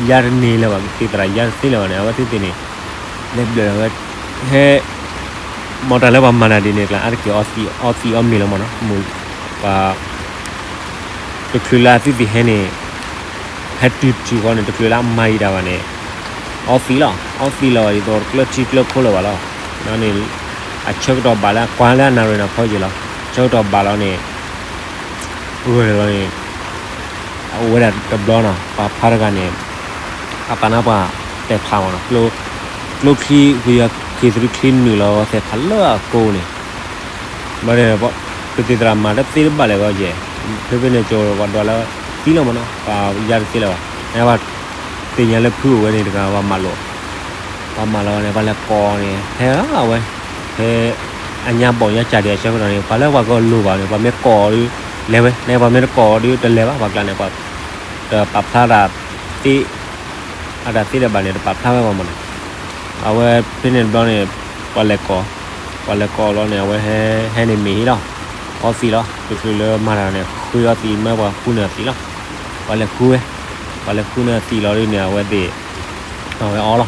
ယါတန့ၢ်လၢၤဘၣ်, ကသံၣ်သရၣ်ယါတသ့လၢၤဘၣ်န့ၣ် အဝဲသ့ၣ်သ့ၣ်န့ၣ် လဲၤဘျၢၣ်လီၤဝဲ, ဟဲ မ့ၢ်တၢ်လၢပှၤမၤတၢ်ဒ်န့ၣ်ကျါ အါတက့ၢ် အီသံးအီမဲာ်လီၤမးနီၤ, ပှၤ တချုးလၢအသုသ့ၣ်ဟဲန့ၣ် ဟဲတုၤတုၤဃီန့ၣ် တချုးလၢအမၤဒံးတၢ်ဘၣ်န့ၣ် အီသံးလီၤ, အီသံးလီၤဘၣ်ဒ်သိး တကျၢထံကျၢခိလၢၤဘၣ်လီၤ, ဒီးန့ၣ် အဆၢကတီၢ်ဘၣ်လၢအကွၢ်လၢအနၣ်ရံၣ်နီၤဖီယံာ်လီၤ, ဆၢကတီၢ်ဘၣ်လီၤန့ၣ် ဂၢၢ်လီၤန့ၣ် အအိၣ်ဝဲဒၣ်တဘျီနီၤ, ပှၤဖးတဂၤန့ၣ် အပာ်နါပှၢ်သဲးဖးမးနီၤ, ကျိချံ ပယီၤက့ၤသရူချံနုာ်လီၤသဲးဖးလၢအကိးန့ၣ် ဘျီန့ၣ် ကသံၣ်သရၣ်မၤတသ့တဘၣ်လၢၤဘၣ်ကဲ, ဖဲဖဲန့ၣ်ကၠိပှၤဒွးလၢသံလီၤမးနီၤ, ပှၤယါတသ့လၢၤဘၣ်, နပှၤသ့ၣ်ညါလၢဖုအိၣ်ဝဲန့ၣ်တဂၤ ပှၤမၤလိာ်, ပှၤမၤလီၤန့ၣ် ပှၤလဲၤကိးန့ၣ် ဟဲအဝဲ, ဖဲ အညါဘီၣ်ညါကၢ်ဒံးအဆၢကတီၢ်န့ၣ် ပှၤလၢပှၤကလိၤဘၣ်န့ၣ် ပှၤမ့ၢ်ကိးအီၤဒီး လဲၤဝဲ, နပှၤမ့ၢ်တကိးအီၤဒီးတလဲၤဘၣ်, ပှၤကျါန့ၣ် တပာ်ဖျါတၢ်သ့ အတၢ်သ့တဘၣ်န့ၣ် တပာ်ဖျါဝဲပှၤမးနီၤ, အဝဲဖဲန့ၣ်တဘျီန့ၣ် ပှၤလဲၤကိး, ပှၤလဲၤကိးလီၤန့ၣ် အဝဲဟဲ ဟဲန့ၣ်မ့ၢ်ဟံးလီၤ, အီသံးလီၤ, တချုးလၢမၤတၢ်န့ၣ် ဃုအီသံး မၢပှၤဃုန့ၢ်အသံးလီၤ, ပှၤလဲၤဃုဝဲ, ပှၤလဲၤဃုန့ၢ်အသံးလီၤဒ်န့ၣ် အဝဲသ့ၣ် အဝဲအီလီၤ, အီ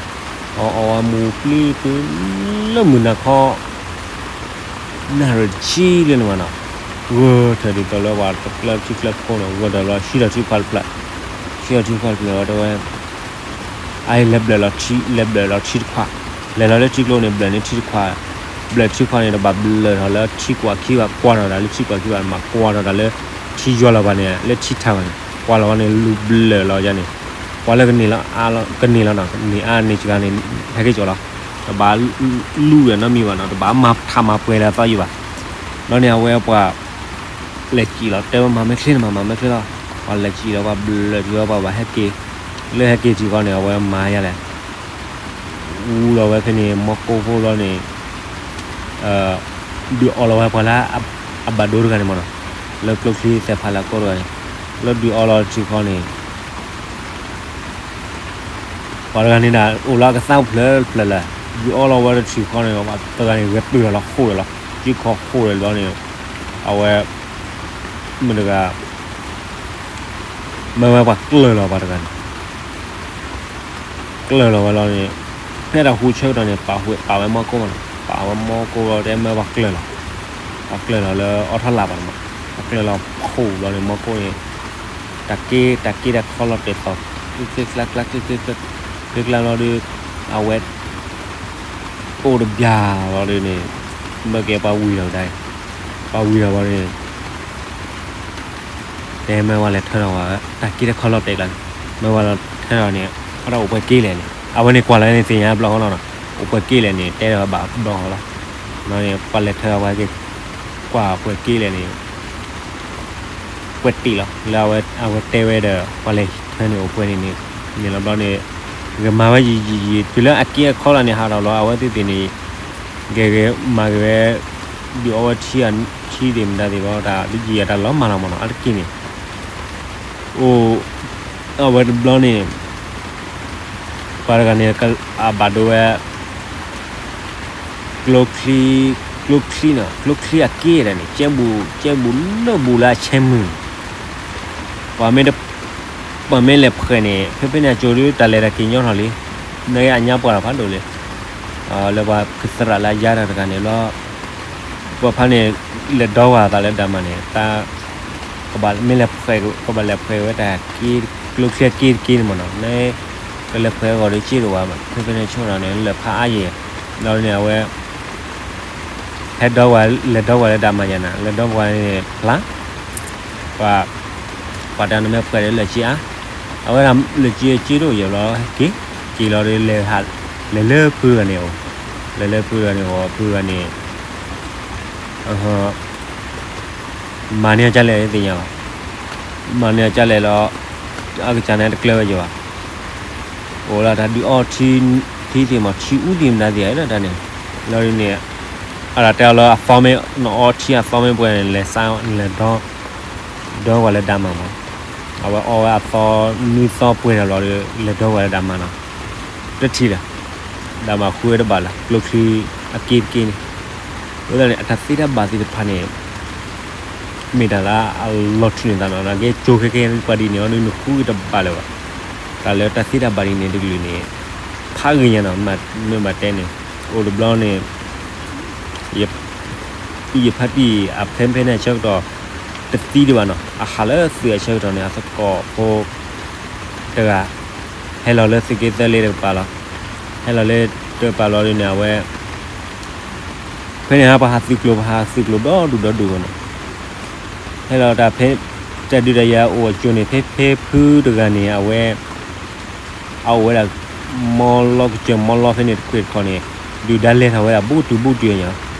အီဝဲမူပျံၤပျံၤလၢမုၢ်နၤခီ နၣ်ရံၣ်တဆံလၢန့ၣ်မးနီၤ, ဂၢၢ်ထၢၣ်ဒ်သိးလၢပှၤတကျၢထံကျၢခိန့ၣ် ဂၢၢ်ထၢၣ်ဘျီ ဟံးထီၣ်ထံခွးတဖျၢၣ်, ဟံးထီၣ်ထံခွးတဖျၢၣ်ဝဲတဲဝဲ, အအံၤလဲၤဘျၢၣ်လီၤထံ လဲၤဘျၢၣ်လီၤထံတခွး, လဲၤလီၤလၢထံကျိန့ၣ် ဘျၢၣ်န့ၢ်ထံတခွး, ဘျၢၣ်ထံခွးန့ၣ် တဘၣ်ဘျၢၣ်ထီၣ်လၢထံကွၢ်ခံဘၣ်, ကွၢ်ထီၣ်တၢ်လၢထံကွၢ်ခံဘၣ်မး, ကွၢ်ထီၣ်တၢ်လၢထံယွၤလီၤဘၣ်န့ၣ် လၢထံထးဘၣ်န့ၣ် ကွၢ်လီၤဝဲန့ၣ် လူၤဘျၢၣ်လီၤယါန့ၣ် ပှၤလၢကန့ၢ်လီၤအါလီၤ ကန့ၢ်လီၤနီၤ, ကန့ၢ်အါန့ၢ်စှၤန့ၣ် ဟဲက့ၤကၠီၤလီၤ. တဘၣ်လူလၢနီတမံၤဘၣ်နီၤ, တဘၣ်မၤထးမၤပှဲၤလၢအသီယံၤဘၣ်. ဘျီန့ၣ် အဝဲပှၤလဲၤစံၣ်လီၤ, တဲဝဲမၤမဲာ်ချ့န့ၣ်မး, မၤမဲာ်ချ့လီၤ. ပှၤလဲၤစံၣ်လီၤ, ပှၤဘျၢၣ်ထံဝဲ, ပှၤဘၣ်ဟဲက့ၤ, လၢဟဲက့ၤထံဃီန့ၣ် အဝဲမၤယါလဲၣ် အူလီၤဝဲဖဲန့ၣ် မီၢ်ကိၢ်ဖိလီၤန့ၣ်, ဒုးအီလီၤဝဲပှၤလၢအဘၣ်ဒိတဂၤန့ၣ်မးနီၤ, လၢကျိချံသဲးဖးလၢအကိးတဂၤန့ၣ်, လၢဒုးအီလီၤထံဃီန့ၣ် ပှၤတဂၤန့ၣ်ဒၣ် အိၣ်လၢအကသါဖျၢၣ်ဖျၢၣ်လၢာ်, ဒုးအီလီၤဝဲတထံဃီန့ၣ် ပှၤတဂၤန့ၣ် ဂဲၤပၢၢ်ထီၣ်လီၤဃိၣ်ဒီးလီၤ, စုခီဃိၣ်ဒီးဘျီန့ၣ်, အဝဲ မုၢ်တဂၤ မ့ၢ်ဝဲပှၤကျၢၢ်လီၤပှၤတဂၤန့ၣ် ကျၢၢ်လီၤဝဲလီၤန့ၣ်, ဖဲတၢ်ဟူးဆၢကတီၢ်န့ၣ် ပာ်ဝဲမီၢ်ကိၢ်မးနီၤ, ပာ်ဝဲမီၢ်ကိၢ်လီၤ တဲမ့ၢ်ပှၤကျၢၢ်လီၤ, ပှၤကျၢၢ်လီၤလၢအီထီၣ်လၢ်ဘၣ်န့ၣ်မး, ပှၤကျၢၢ်လီၤဖှိၣ်လီၤန့ၣ် မီၢ်ကိၢ်န့ၣ်, တၢ်က့ တၢ်က့တၢ်ခီလီၤတဲာ်သီၣ်, ကျ့ကျ့ကျါကျါ ကျ့ကျ့ကျါလီၤဒီး, အဝဲ အိၣ်တဘျီလီၤဒီးန့ၣ်, မ့ၢ်ကဲပှၤဝံၤဒီးဒၣ်, ပှၤဝံၤဒီးဝဲန့ၣ် တဲမ့ၢ်ဝဲလဲၤထၢထီၣ်ဝဲ တၢ်က့တၢ်ခီလီၤတဲာ်ကျါန့ၣ်, မ့ၢ်ဝဲလီၤထၢထီၣ်န့ၣ် အတၢ်အိၣ်ပှဲၤက့လဲၣ်န့ၣ် အဝဲန့ၣ်ကွၢ်လီၤန့ၣ်သ့ၣ်ညါဘျီဃီလီၤနီၤ, အိၣ်ပှဲၤက့လဲၣ်န့ၣ် တဲဒီးဘၣ်ဘျီဃီလီၤ, န့ၣ် ပှၤလဲၤထၢထီၣ်ဝဲက့ၤ, ကွၢ်ပှဲၤက့လဲၣ်န့ၣ် ပှဲၤတံၢ်လီၤ လၢအဝဲတဲဝဲဒီး ပှၤလဲၤထၢန့ၣ်အိၣ်ပှဲၤန့ၣ်န့ၣ်, န့ၣ်လီၤဘျီန့ၣ်, ဂ့ၤမၤဝဲယံာ်ယံာ်ယံာ် တုၤလၢအက့အခီလီၤန့ၣ် ဟးထီၣ်လီၤ အဝဲသ့ၣ်သ့ၣ်န့ၣ် ဂ့ၤဂ့ၤမၤဂ့ၤဝဲ, ဒုးအီဝဲထံ ထံသ့ၣ်မတၤသ့ၣ်ဘၣ် တၢ်ယံာ်အတၢ်လီၤမၢ်လီၤမၢ်နီၤ အါတက့ၢ်န့ၣ်, အိၣ်, အဝဲတဘျီန့ၣ် ပှၤတဂၤန့ၣ် အဘၣ်ဒိဝဲ ကျိချံ, ကျိချံနီၤ ကျိချံအက့ဒၣ်န့ၣ် ကဲဘူး ကဲဘူးလၢဘူးလၢအဆဲမုၢ်န့ၣ်, ပှၤမ့ၢ်တ, ပှၤမ့ၢ်လဲၤဖှဲးန့ၣ် ဖဲဖဲန့ၣ်အကၠိဒုး တၢ်လဲၤတၢ်က့ၤညီထီၣ်လံ, နအညါပှၢ်ထီၣ်ဖးဒိၣ်လံ, လၢပှၤကသရၣ်လၢအယါတၢ်တဂၤန့ၣ်လီၤ, ပှၤဖါန့ၣ် လဲၤဒီဝဲသးလၢဒၣ်မးန့ၣ် တၢ် ကဘၣ်မ့ၢ်လဲၤဖှဲး ကဘၣ်လဲၤဖှဲးဝဲတၢ်က့ ကျိချံအက့တက့န့ၣ်မးနီၤ န ကလဲၤဖှဲးအဂီၢ်ဒီးက့ဒိၣ်ဝဲ ဖဲဖဲန့ၣ်ဆိနီၤန့ၣ် လၢဖးအါယဲၢ် ဒီးန့ၣ်အဝဲ ဟဲဒီဝဲ လဲၤဒီဝဲလၢဒၣ်မးယၤနၤ လဲၤဒီဝဲန့ၣ်ဖျါ ပှၤ ပှၤတၢ်နမ့ၢ်ဖှဲးဒီးလၢာ်က့အါ အဝဲဒၣ်လၢာ်က့က့ဒိၣ်ယဲၢ်လီၤ က့ၤ က့ၤလီၤဒီး လဲၤလၢဖုဂၤန့ၣ်အအိၣ် လဲၤလၢဖုဂၤန့ၣ်အအိၣ် ဖုဂၤန့ၣ် မၤန့ၢ်အီၤကလဲၣ်သ့ၣ်ညါဘၣ်, မၤန့ၢ်အီၤကလဲၣ်လီၤ, အကစၢ်န့ၣ်တကျၢၤဝဲယဘၣ်, အိၣ်လၢတၢ်ဒုးအီထံ ထံသ့ၣ်မး ထံအူသ့ၣ်မတၤသ့ၣ်ဧါဒၣ်တၢ်န့ၣ်, လီၤဒ်န့ၣ်, အတၢ်တဲအီၤလၢအသီမ့ၢ် နအီထံအသီမ့ၢ်ပှဲၤန့ၣ် လဲၤစါ လဲၤဒီ ဒီဝဲလၢဒၣ်မးမး, အဝဲအီဝဲအသီ နွံသီပှဲၤဒီးလီၤဒီး လဲၤဒီဝဲလၢဒၣ်မးနီၤ, တထံၣ်ဒီး ဒၣ်မးဃုဝဲတဘၣ်လၢ ကျိချံအက့တက့န့ၣ်, အဃိသတးန့ၣ် အတၢ်သ့တၢ်ဘၣ်သ့ၣ်တဖၣ်န့ၣ် မ့ၢ်တၢ်လၢအလီၤထူၣ်န့ၢ်သးနီၤ, နကဲကၠိခဲကဲပှၤဒ်န့ၣ်အီၤ နဃုကတဘၣ်လၢၤဘၣ်, တၢ်လၢတၢ်သ့တၢ်ဘၣ်ဒ်န့ၣ်တကလုာ်န့ၣ်, ဖးဂ့ၤညါနီၤ, မ့ၢ်ဘၣ်တဲန့ၣ်, အိၣ်တဘျီန့ၣ် ယဖါတံၢ်အဖဲဖဲန့ၣ်အဆၢကတီၢ် တသံဒံးဘၣ်နီၤ, အဟးလၢသုးအဆၢကတီၢ်န့ၣ် အသကိးဖိ တဂၤ ဟဲလီၤလၢသုးက့သၢလ့တကပၤလီၤ, ဟဲလီၤလၢတကပၤလီၤဒ်န့ၣ် အဝဲ ဖဲန့ၣ်ဟါပှၤဟးသုးကျိၤ ပှၤဟးသုးကျိၤဒီဒူၣ်ဒီဒူၣ်ဝဲနီၤ, ဟဲလီၤတၢ်ဖဲ တၢ်ဒုးတၢ်ယၤအိၣ်အကၠိန့ၣ် ဖဲဖဲဖုတဂၤန့ၣ် အဝဲ အအိၣ်ဝဲဒၣ် မီလီကစၢၢ်မီလီဖဲန့ၣ်တခွ့ၣ်တခီန့ၣ် ဒုၣ်ဒါလဲၤထီၣ်ဝဲဒၣ်ဘူးတုၤဘူးတုၤညါ,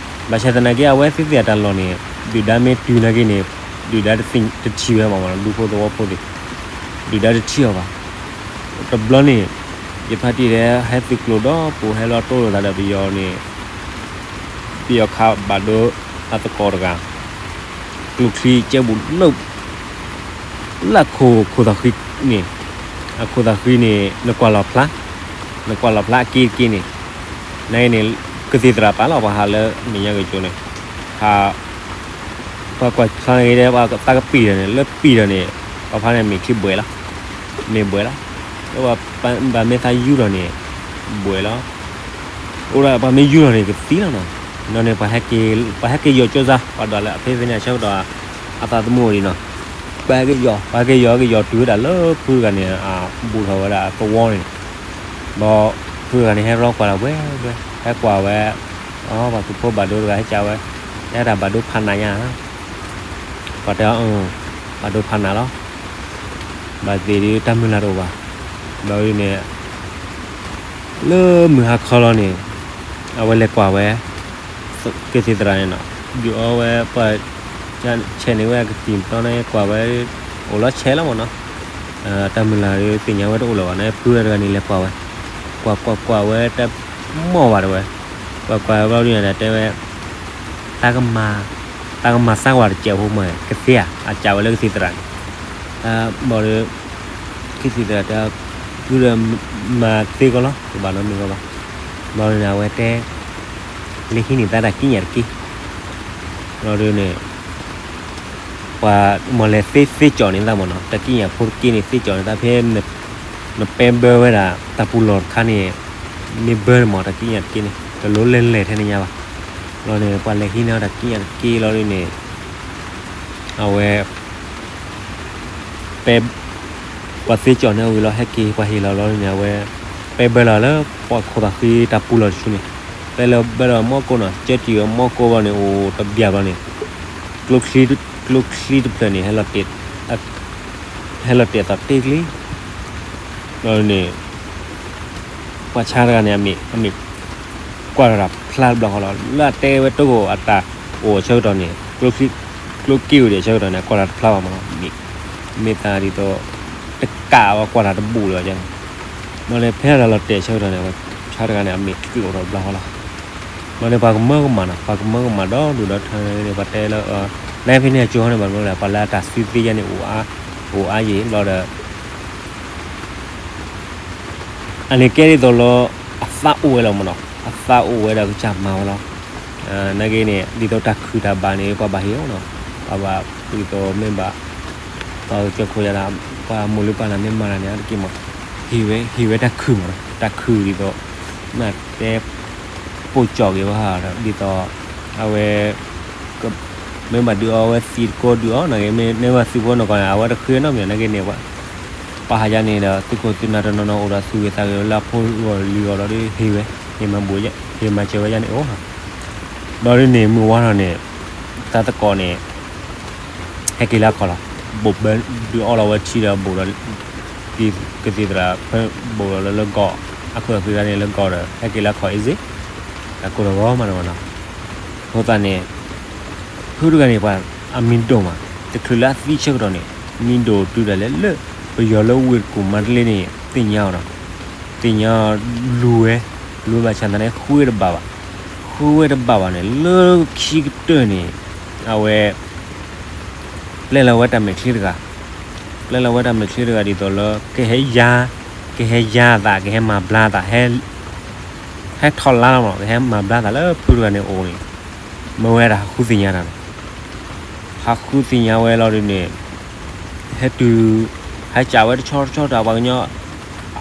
ဘၣ်ဆၣ်သနာ်က့ အဝဲသ့ၣ်သ့ၣ်အတၢ်လီၢ်န့ၣ် ဒုၣ်ဒါမ့ၢ်တုၤနာ်က့န့ၣ် ဒုၣ်ဒါတထံၣ်ဝဲမးမး ဒူဖိသဝီဖိသ့ၣ် ဒုၣ်ဒါတထံၣ်အီၤဘၣ်. တဘျီန့ၣ် ယဖါတံၢ်ဒီးဟဲသုးကျိၤဒီးပူၤဟဲလီၤတိၢ်လိာ်သးဒီးပယီၤန့ၣ် ပယီၤခးဘၣ်ဒိအသကိးတဂၤ ကျိချံကဲဘူးလၢ လၢခိၣ်သးဃံန့ၣ် အခိၣ်သးဃံန့ၣ် နကွၢ်လီၤဖျါ နကွၢ်လီၤဖျါအက့တက့န့ၣ် နန့ၣ် ကသံၣ်သရၣ်ပာ်လီၤ ပှၤဟးလၢမဲာ်ညါက့ၤကၠိန့ၣ် ဟး ပှၤကွၢ်ဖျါန့ၣ်ဒီး ပှၤသးကပံာ်ဒီးန့ၣ် လၢပံာ်ဒီးန့ၣ် ပှၤဖါန့ၣ်မ့ၢ်ချံဘှဲးလီၤ မ့ၢ်ဘှဲးလီၤ လၢပှၤမ့ၢ်သးယူၤဒီးန့ၣ် ဘှဲးလီၤ အိၣ်ဒၣ်ပှၤမ့ၢ်ယူၤဒီးန့ၣ် ကသံလီၤနီၤ ဒီးန့ၣ် ပှၤဟဲက့ၤယီၤကၠိစါ ပှၤဒွးလၢအဖဲဖဲန့ၣ်အဆၢကတီၢ် အသးသမူအိၣ်ဒံးနီၤ ပှၤဟဲက့ၤယီၤ ပှၤဟဲက့ၤယီၤ ဟဲက့ၤယီၤတုၤဝဲဒၣ်လၢဖုတဂၤန့ၣ် အဘူးထီၣ်ဝဲဒၣ်သဝီန့ၣ် ဒီးဖုတဂၤန့ၣ် ဟဲရီကွၢ်လၢဝဲဝဲ ဟဲကွၢ်ဝဲ ပှၤသုးဖိဘၣ်ဒိတဂၤဟဲကၠးဝဲ တဲတၢ်ဘၣ်ဒိဖးနးညါ ပှၤတဲအီၤ ဘၣ်ဒိဖးနးလီၤ ဘၣ်သ့ၣ်ဒုးတၢ်မုၢ်လၢ်တအိၣ်ဘၣ် ဘျီဒ်န့ၣ် လၢမုၢ်ဟါခီလီၤန့ၣ် အဝဲလဲၤကွၢ်ဝဲ ကသံၣ်သရၣ်န့ၣ်နီၤ, ဒုးအီဝဲပှၤ ဆဲးန့ၢ်ဝဲအကသံၣ်တဘျီန့ၣ် ကွၢ်ဝဲ အိၣ်လီၤဆဲးလီၤမ့ၢ်နီၤ, တၢ်မုၢ်လၢ်ဒီးသ့ၣ်ညါဝဲတအိၣ်လၢၤဘၣ်န့ၣ် ဖုတဂၤန့ၣ်လဲၤကွၢ်ဝဲ, ကွၢ်ကွၢ်ကွၢ်ဝဲတၢ်မီၢ်ဘၣ်တဝဲ, ကွၢ်ကွၢ်ဘျီဒ်န့ၣ်တဲဝဲ တၢ်ကမၤ တၢ်ကမၤစၢ်ဝဲတစဲးဖိမ့ၢ် ကသ့ဧါ, အစံးဝဲလၢကသံၣ်သရၣ်န့ၣ်, တၢ်ဘျီဒီး ကသံၣ်သရၣ်တဲ ဖုဒီးမၤသ့ကီးလီၤ တဘၣ်နီတမံၤကီးဘၣ်, ဘျီန့ၣ်အဝဲတဲ လဲၤဟံးန့ၢ်သးတၢ်ကံးညာ်တက့ၢ်, ဘျီဒ်န့ၣ် ပှၤမ့ၢ်လဲၤသ့သ့ကၠီၣ်န့ၢ်သးမ့ၢ်နီၤ, တၢ်ကံးညာ်ဖိတက့ၢ်န့ၣ် သ့ကၠီၣ်န့ၢ်သးဖဲ နပဲဘၢဝဲဒၣ် တၢ်ပူၤလီၢ်တခါန့ၣ် မ့ၢ်ဘၢန့ၣ်မ့ၢ် တၢ်ကံးညာ်တက့ၢ်န့ၣ် တလိၣ်လဲၤလဲၤထဲန့ၣ်ညါဘၣ်, ဘျီန့ၣ် ပှၤလဲၤဟံးန့ၢ်တၢ်ကံးညာ်တက့ၢ်လီၤဒ်န့ၣ် အဝဲ ပဲ ပှၤသ့ကၠီၣ်န့ၢ်ဝံၤလီၤ ဟဲက့ၤပှၤဟ့ၣ်လီၤလီၤန့ၣ် အဝဲ ပဲဘၢလီၤလၢ ပှၤခိၣ်သးဃံတၢ်ပူၤလီၢ်တဆူန့ၣ်, ပဲလၢဘၢလီၤမီၢ်ကိၢ်နီၤ, ကၢတံၢ်ဝဲမီၢ်ကိၢ်ဘျီန့ၣ် အိၣ်တဘျီဘျီန့ၣ် ကျိချံတဖျၢၣ်န့ၣ် ဟဲလီၤတဲာ်သီၣ်တ့ၢ်ကျ့ ဘျီန့ၣ် ပှၤဆါတဂၤန့ၣ် အမ့ၢ် အမ့ၢ် ကွၢ်တၢ်ဖျါတဘျီဃီလီၤ. လၢအတဲဝဲတဂီၢ်အတၢ်အိၣ်အဆၢကတီၢ်န့ၣ် ကျိက့ၢ်အိၣ်ဒံးအဆၢကတီၢ်န့ၣ် အကွၢ်တၢ်တဖျါဘၣ်မးလီၤ. မ့ၢ်သးဒ်သိး တကးဝဲကွၢ်တၢ်တဘူၣ်လၢၤဘၣ်န့ၣ်, ဘျီန့ၣ် ဖဲတၢ်လီၤတဲာ်အဆၢကတီၢ်န့ၣ် ပှၤဆါတဂၤန့ၣ် အမ့ၢ်ကျိအိၣ်ထီၣ်တဘျီဃီလီၤ. ဘျီန့ၣ် ပှၤကမၢကမၣ်နီၤ, ပှၤကမၢကမၣ်ဒီဒူၣ်ဒီထၢန့ၣ် ပှၤတဲလၢ နဖဲန့ၣ်အကၠိန့ၣ်ဘၣ်မးလၢ ပှၤလၢအတၢ်စုသ့ယါန့ၣ် အိၣ်အါယံာ်ဘျီဒီး အန့ၣ်ကဲဒ်သိးလၢ အသးအိၣ်ဝဲလီၤမးနီၤ, အသးအိၣ်ဝဲဒီးကစၢ်မၤဝဲလီၤ. နာ်က့န့ၣ် ဒ်သိးတၢ်ခုၣ်တၢ်ဘၣ်န့ၣ် ပှၤဘၣ်ဟ့ၣ်အီၤနီၤ, ပှၤဘၣ်ဒ်သိးမ့ၢ်ဘၣ် ပှၤကစၢၢ်ခိၣ်ယါဒၣ် ပှၤမိၢ်လုၢ်ပၢ်လၢ်မ့ၢ်မၤတၢ်န့ၣ် အါတက့ၢ်မး ဟ့ၣ်ဝဲ ဟ့ၣ်ဝဲတၢ်ခုၣ်မးနီၤ, တၢ်ခုၣ်ဒ်သိး နတဲ ပိာ်ကၠီၣ်က့ၤဝဲဟးဒီး ဒ်သိး အဝဲ မ့ၢ်ဘၣ်ဒုးအီဝဲသံးတကိးဒုးအီၤ နာ်က့မ့ၢ်န့ၢ်ဘၣ်သုးဖိနီၢ်ကီၢ်န့ၣ် အဝဲတဃ့နီတမံၤ နာ်က့န့ၣ် ပှၤဟးယါန့ၣ်ဒီး သုးခိၣ်သုးနၢ်တနီၤနီၤအိၣ်ဒီးသူၣ်ဂ့ၤသးဂ့ၤလၢအဖိဂီၢ်လံၤဂီၢ်လီၤဒီး ဟ့ၣ်ဝဲ ဟ့ၣ်မၤဘူၣ် ဟ့ၣ်မၤစၢၤဝဲယါန့ၣ်အိၣ် ဘျီဒ်န့ၣ် မုၢ်ဝါထီၣ်န့ၣ် တၢ်သကိးန့ၣ် ဟဲက့ၤလၢအခီၣ်လီၤ. ဘိးဘၢဒုးအီလီၤဝဲထံဒီးဘိးဒီး ကသံၣ်သရၣ်ဖဲဘိးဒီးလၢလၢကီၢ် အခိၣ်သးဃံတဂၤန့ၣ်လၢကီၢ်ဒီး ဟဲက့ၤလၢအခီၣ် easy တၢ်ကိၢ်တဂီၤမးနီၤ. အဃိသတးန့ၣ် ဖုတဂၤန့ၣ် ပှၤအမံၤဒိၣ်မး တချုးလၢအသံဆၢကတီၢ်န့ၣ် မံၤဒိၣ်တုၤဒၣ်လဲာ်လၢ ပယီၤလၢဝ့ၢ်တကူၣ်မါတလ့န့ၣ် သ့ၣ်ညါအီၤနီၤ. သ့ၣ်ညါအီၤလူၤဝဲ လူၤဘၣ်ဆၣ်သနာ်က့ ဃုဝဲတဘၣ်ဘၣ်. ဃုဝဲတဘၣ်ဘၣ်န့ၣ် လၢခံကတၢၢ်န့ၣ် အဝဲ ပျဲလီၤဝဲတၢ်မဲာ်ချံတဂၤ, ပျဲလီၤဝဲတၢ်မဲာ်ချံတဂၤဒ်သိးလၢ ကဟဲယါ, ကဟဲယါအသး ကဟဲမၤဘျါအသး, ဟဲထီၣ်လါလီၤမး ကဟဲမၤဘျါသးလၢဖုတဂၤန့ၣ်အအိၣ်န့ၣ်, မ့ၢ်ဝဲဒၣ်ဟးဃုသ့ၣ်ညါတၢ်န့ၣ်, ဟးဃုသ့ၣ်ညါဝဲလီၤဒ်န့ၣ်, ဟဲတုၤ, ဟဲစံးဝဲတဆီတဆီတၢ်ပှၤကညီ,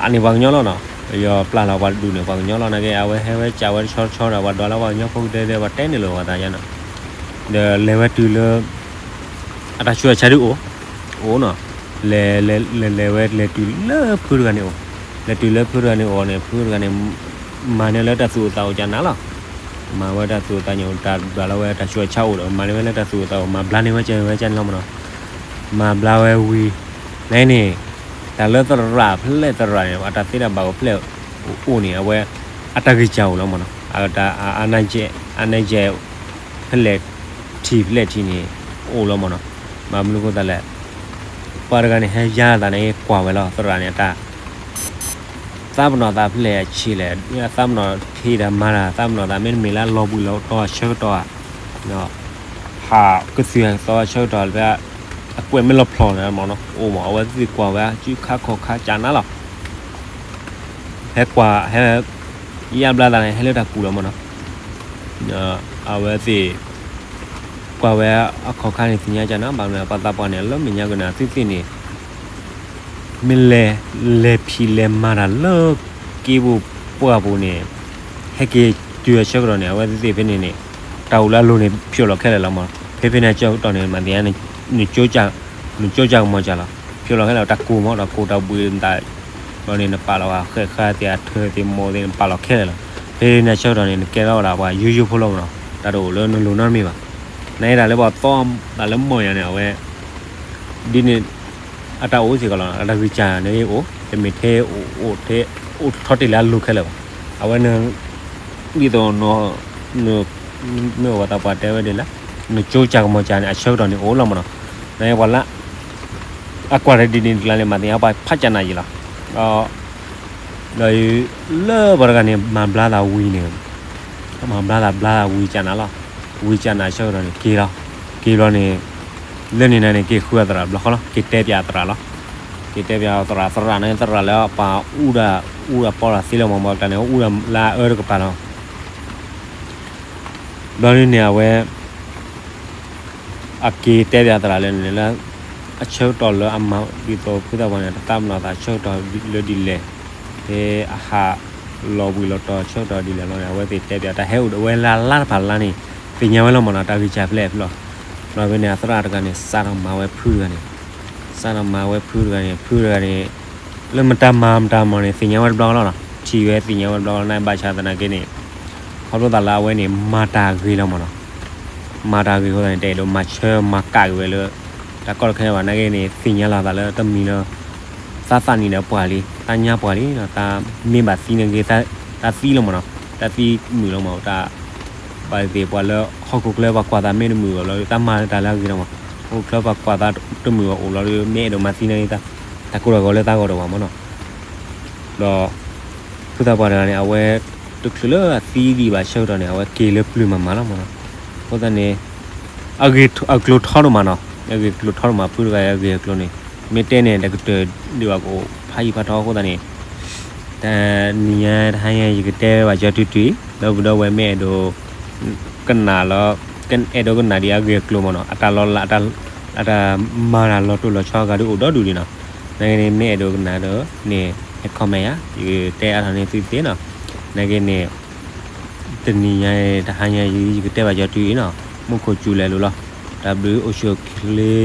အန့ၣ်ပှၤကညီလီၤနီၤ, ပယီၤပျဲလီၤပှၤတဒူၣ်န့ၣ် ပှၤကညီလီၤ နာ်က့ အဝဲဟဲဝဲစံးဝဲတဆီတဆီတၢ် ပှၤဒွးလၢပှၤကညီဖိကဒဲဒဲ ပှၤတဲန့ၣ်လီၤပှၤသးယါနီၤ, ဒီးလဲၤဝဲတုၤလၢ အတၢ်ဆူးတၢ်ဆါဒုးအိၣ်, အိၣ်နီၤ, လဲၤ လဲၤ လဲၤ လဲၤဝဲ လဲၤတုၤလၢဖုတဂၤန့ၣ်အိၣ်, လဲၤတုၤလၢဖုတဂၤန့ၣ်အိၣ်န့ၣ် ဖုတဂၤန့ၣ် မၤန့ၢ်လၢတၢ်သူၣ်အိၣ်သးအိၣ်ကနၤလီၤ, မၤဝဲတၢ်သူၣ်အိၣ်သးအိၣ် တၢ်ဒွးလီၤဝဲတၢ်ဆူးတၢ်ဆါအိၣ်ဒီး မၤန့ၢ်ဝဲလၢတၢ်သူၣ်အိၣ်သးအိၣ် မၤဘျါန့ၢ်ဝဲကန့ၣ်လီၤမးနီၤ, မၤဘျါဝဲဝံၤ, န့ၣ်န့ၣ်, တၢ်လၢသရၣ်ဖဲလဲၣ်သရၣ်န့ၣ် အတၢ်သ့တၢ်ဘၣ်အိၣ်ဖဲလဲၣ်အိၣ်န့ၣ် အဝဲ အတၢ်ဂံၢ်စၢ်အိၣ်လီၤမးနီၤ, အတၢ် အ အနၢ်ကဲ ဖဲလဲၣ်ထံးဖဲလဲၣ်ထံးန့ၣ် အိၣ်လီၤမးနီၤ, ဘၣ်မနုၤအဃိသတးလဲၣ်, ပှၤတဂၤန့ၣ် ဟဲယါသးန့ၣ် ကွၢ်ဝဲလီၤ သရၣ်န့ၣ် အတၢ် သးပနီၣ်သးဖဲလဲၣ်အဆံးလဲၣ်, သးပနီၣ်ဖံးတၢ်မၤတၢ် သးပနီၣ်သးမ့တမ့ၢ်လၢအလီၤဘှံးလီၤတီၤအဆၢကတီၢ်ဧါ, ဟးကသုၣ်ဟဲသီအဆၢကတီၢ်လၢ အကွဲးမ့ၢ်လီၤဖျိးန့ၣ်မးနီၤ အိၣ်မး အဝဲသ့ၣ်ကွၢ်ဝဲ စုခါခီၣ်ခါကနၤလီၤ ဟဲကွၢ် ဟဲ ယါဘျါသးန့ၣ် ဟဲလၢတၢ်ကူၣ်လီၤမးနီၤ, အဝဲသ့ၣ် ကွၢ်ဝဲအခီၣ်ခါန့ၣ် သ့ၣ်ညါကနၤ ဘၣ်မနုၤပှၤသးပှၢ်န့ၣ် လၢမဲာ်ညါကနၤသုသ့ၣ်န့ၣ် မ့ၢ်လဲၤ လဲၤဖံးလဲၤမၤတၢ်လၢ က့ပူၤပှၢ်ပူၤန့ၣ် ဟဲက့ၤတုၤအဆၢကတီၢ်န့ၣ် အဝဲသ့ၣ်ဖဲန့ၣ်န့ၣ် တၢ်အိၣ်လၢအလိၤန့ၣ် ဖျိးလီၤခဲလၢာ်လီၤမး, ဖဲဖဲန့ၣ်အဆၢကတီၢ်န့ၣ် မၤသ့ၣ်ညါ နကၠိကၢ်ကမီၤကၢ်လီၤ, ဖျိးလီၤခဲလၢာ် တၢ်ကူၣ်မး တၢ်ကူၣ်တၢ်ဘှံးတၢ် ဘျီန့ၣ် နပာ်လီၤဃဲးဃါသ့ၣ် အထၢသ့ၣ်မိၢ်သ့ၣ် နပာ်လီၤခဲလၢာ်လီၤ, ဖဲန့ၣ်အဆၢကတီၢ်န့ၣ် နကဲထီၣ်ဝဲဒၣ်ပှၤယိယိဖိလီၤမးနီၤ, တၢ်တအိၣ်လၢနလိၤနီတမံၤဘၣ်, နအဲၣ်ဒၣ်လၢပှၤသီ တၢ်လၢမီၢ်ယၤန့ၣ် အဝဲ ဒ်န့ၣ် အတၢ်အိၣ်စ့ၢ်ကီးလီၤ, အတၢ်ဂံၢ်စၢ်န့ၣ်အိၣ်, တမ့ၢ်ထဲအိၣ်ထဲ အိၣ်ထီၣ်တ့ၢ်လၢအလိၤခဲလၢာ်ဘၣ်. အဝဲန ဒ်သိး မ့ၢ်အဝဲသးပှၢ်တဲဝဲဒ်လဲၣ်, နကၠိကၢကမီၤကၢန့ၣ် အဆၢကတီၢ်န့ၣ်အိၣ်လီၤမးနီၤ. နပှၤလၢ အကွၢ်တဒ်န့ၣ်တကျါန့ၣ် မၤသ့ၣ်ညါပှၤဖးကၢနၤယံၤလီၤ. ဒီး ဒီးလၢပှၤတဂၤန့ၣ် မၤဘျါသးဝံၤန့ၣ် မၤဘျါသးဘျါသးဝံၤကၢနၤလီၤ. ဝံၤကၢနၤအဆၢကတီၢ်န့ၣ် က့ၤလီၤ. က့ၤဘျီန့ၣ် လၢန့ၣ်နၤန့ၣ် က့ၤဃုအသရၣ်ဘျီဃီလီၤ. က့ၤတဲပၠးအသရၣ်လီၤ. က့ၤတဲပၠးအသရၣ် သရၣ်န့ၣ် သရၣ်လၢပှၤအူဒၣ် အူဒၣ်ပီလီၤသ့လီၤမး ဘၣ်ကျါန့ၣ် အူဒၣ်လၢအအၢတကပၤလီၤ. ဘျီန့ၣ်န့ၣ် အဝဲ အက့ၤတဲပၠးသရၣ်လၢန့ၣ်လၢ အဆၢကတီၢ်လၢအမၤဒ်သိးဖုသးပှၢ်န့ၣ် တသးပနီၣ်သးဆၢကတီၢ်လၢဒ်လဲၣ်, ဖဲအဟးလီၤဘှံးလီၤတီၤဆၢကတီၢ်ဒ်လဲၣ်လီၤန့ၣ် အဝဲသ့ၣ်တဲပၠးတၢ်ဟဲအိၣ်ဒီးဝဲလၢ်လၢ်တဖၣ်လၢ်န့ၣ် သ့ၣ်ညါဝဲလီၤမးနီၤ တၢ်ဂံၢ်စၢ်ဖျဲၣ်ဖျီၣ်. ဘျီဖဲန့ၣ် အသရၣ်တဂၤန့ၣ် စးထီၣ်မၤဝဲဖုတဂၤန့ၣ် စးထီၣ်မၤဝဲဖုတဂၤန့ၣ် ဖုတဂၤန့ၣ် လၢမတၤမၤမတၤမၤန့ၣ် သ့ၣ်ညါဝဲတဘျီလီၤနီၤ ထံၣ်ဝဲသ့ၣ်ညါဝဲတဘျီလီၤ နဘၣ်ဆၣ်သနာ်က့န့ၣ် ခီဖျိသးလၢအဝဲန့ၣ် မၤတၢ်ဂ့ၤလီၤမးနီၤ. မၤတၢ်ဂ့ၤအဃိသတးန့ၣ် တအဲၣ်ဒိးမၤဆၢမၤကၣ်က့ၤဝဲလၢ တၢ်ကီတၢ်ခဲဘၣ် နာ်က့န့ၣ် သ့ၣ်ညါလီၤသးလၢတမံၤလၢ သးသးနံၣ်ဒီးပှၢ်လံ သးညါပှၢ်လံနီၤ သးမ့ၢ်ဘၣ်သံနာ်က့ သးသံလီၤမးနီၤ သးသံမုာ်လီၤမး တၢ် ဘၣ်သ့ၣ်သ့ၣ်ပှၤလၢဟီၣ်ခိၣ်ချၢပှၤကွၢ်သးမ့ၢ်တမုာ်ဘၣ်ဘျီဒီး သးမၤလၢတၢ်လၢအဂ့ၤလီၤမး ဟီၣ်ခိၣ်ချၢပှၤကွၢ်သးတမုာ်ဘၣ်အိၣ်လီၤဒီး မ့ၢ်အဲၣ်ဒိးမၤသံနာ်က့ တၢ်ကိၢ်တၢ်ဂီၤလၢသးဂီၢ်တအိၣ်ဘၣ်မးနီၤ. ဒီး ဖုသးပှၢ်တဂၤန့ၣ် အဝဲ တချုးလၢအသံဒံးဘၣ်ဆၢကတီၢ်န့ၣ် အဝဲက့ၤလၢပျုၤမၤမၤလီၤမးနီၤ. အဃိသတးန့ၣ် အဂ့ၢ်အကျိၤထီဒိၣ်မးနီၤ အဂ့ၢ်အကျိၤထီဒိၣ်မး ဖုတဂၤအံၤအဂ့ၢ်အကျိၤန့ၣ် မ့ၢ်တဲန့ၣ် တကတၢၢ်ဒံးဘၣ်ကအိၣ်ဖးယံၤဖးထီအဃိသတးန့ၣ် တနံၤညါတဟါညါ ယကတဲဘၣ်ကၠီတုၤတုၤအံၤ ဒီပုၢ်ဒီဝဲၢ်မ့ၢ်အဲၣ်ဒိး ကနၣ်လီၤ အဲၣ်ဒိးကနၣ်ဒံးအဂ့ၢ်အကျိၤမးနီၤ အတၢ်လီၤလး အတၢ်မၤတၢ်လီၤတိၢ်လီၤဆီအဂၤဒုးအိၣ်ဒီဒူၣ်ဒံးနီၤ. နာ်က့န့ၣ် မ့ၢ်အဲၣ်ဒိးကနၣ်ဒီးန့ၣ် ဟဲ comment ယၤ ယကတဲအါထီၣ်န့ၢ်သုသ့နီၤ. နာ်က့န့ၣ် တနံၤညါတဟါညါ ယကတဲဘၣ်ကၠီတုၤအံၤနီၤ မူခိၣ်စူၤလဲၤလိာ်လီၤ. တၢ်ဘျုးအိၣ်ဆူၣ်အိၣ်ချ့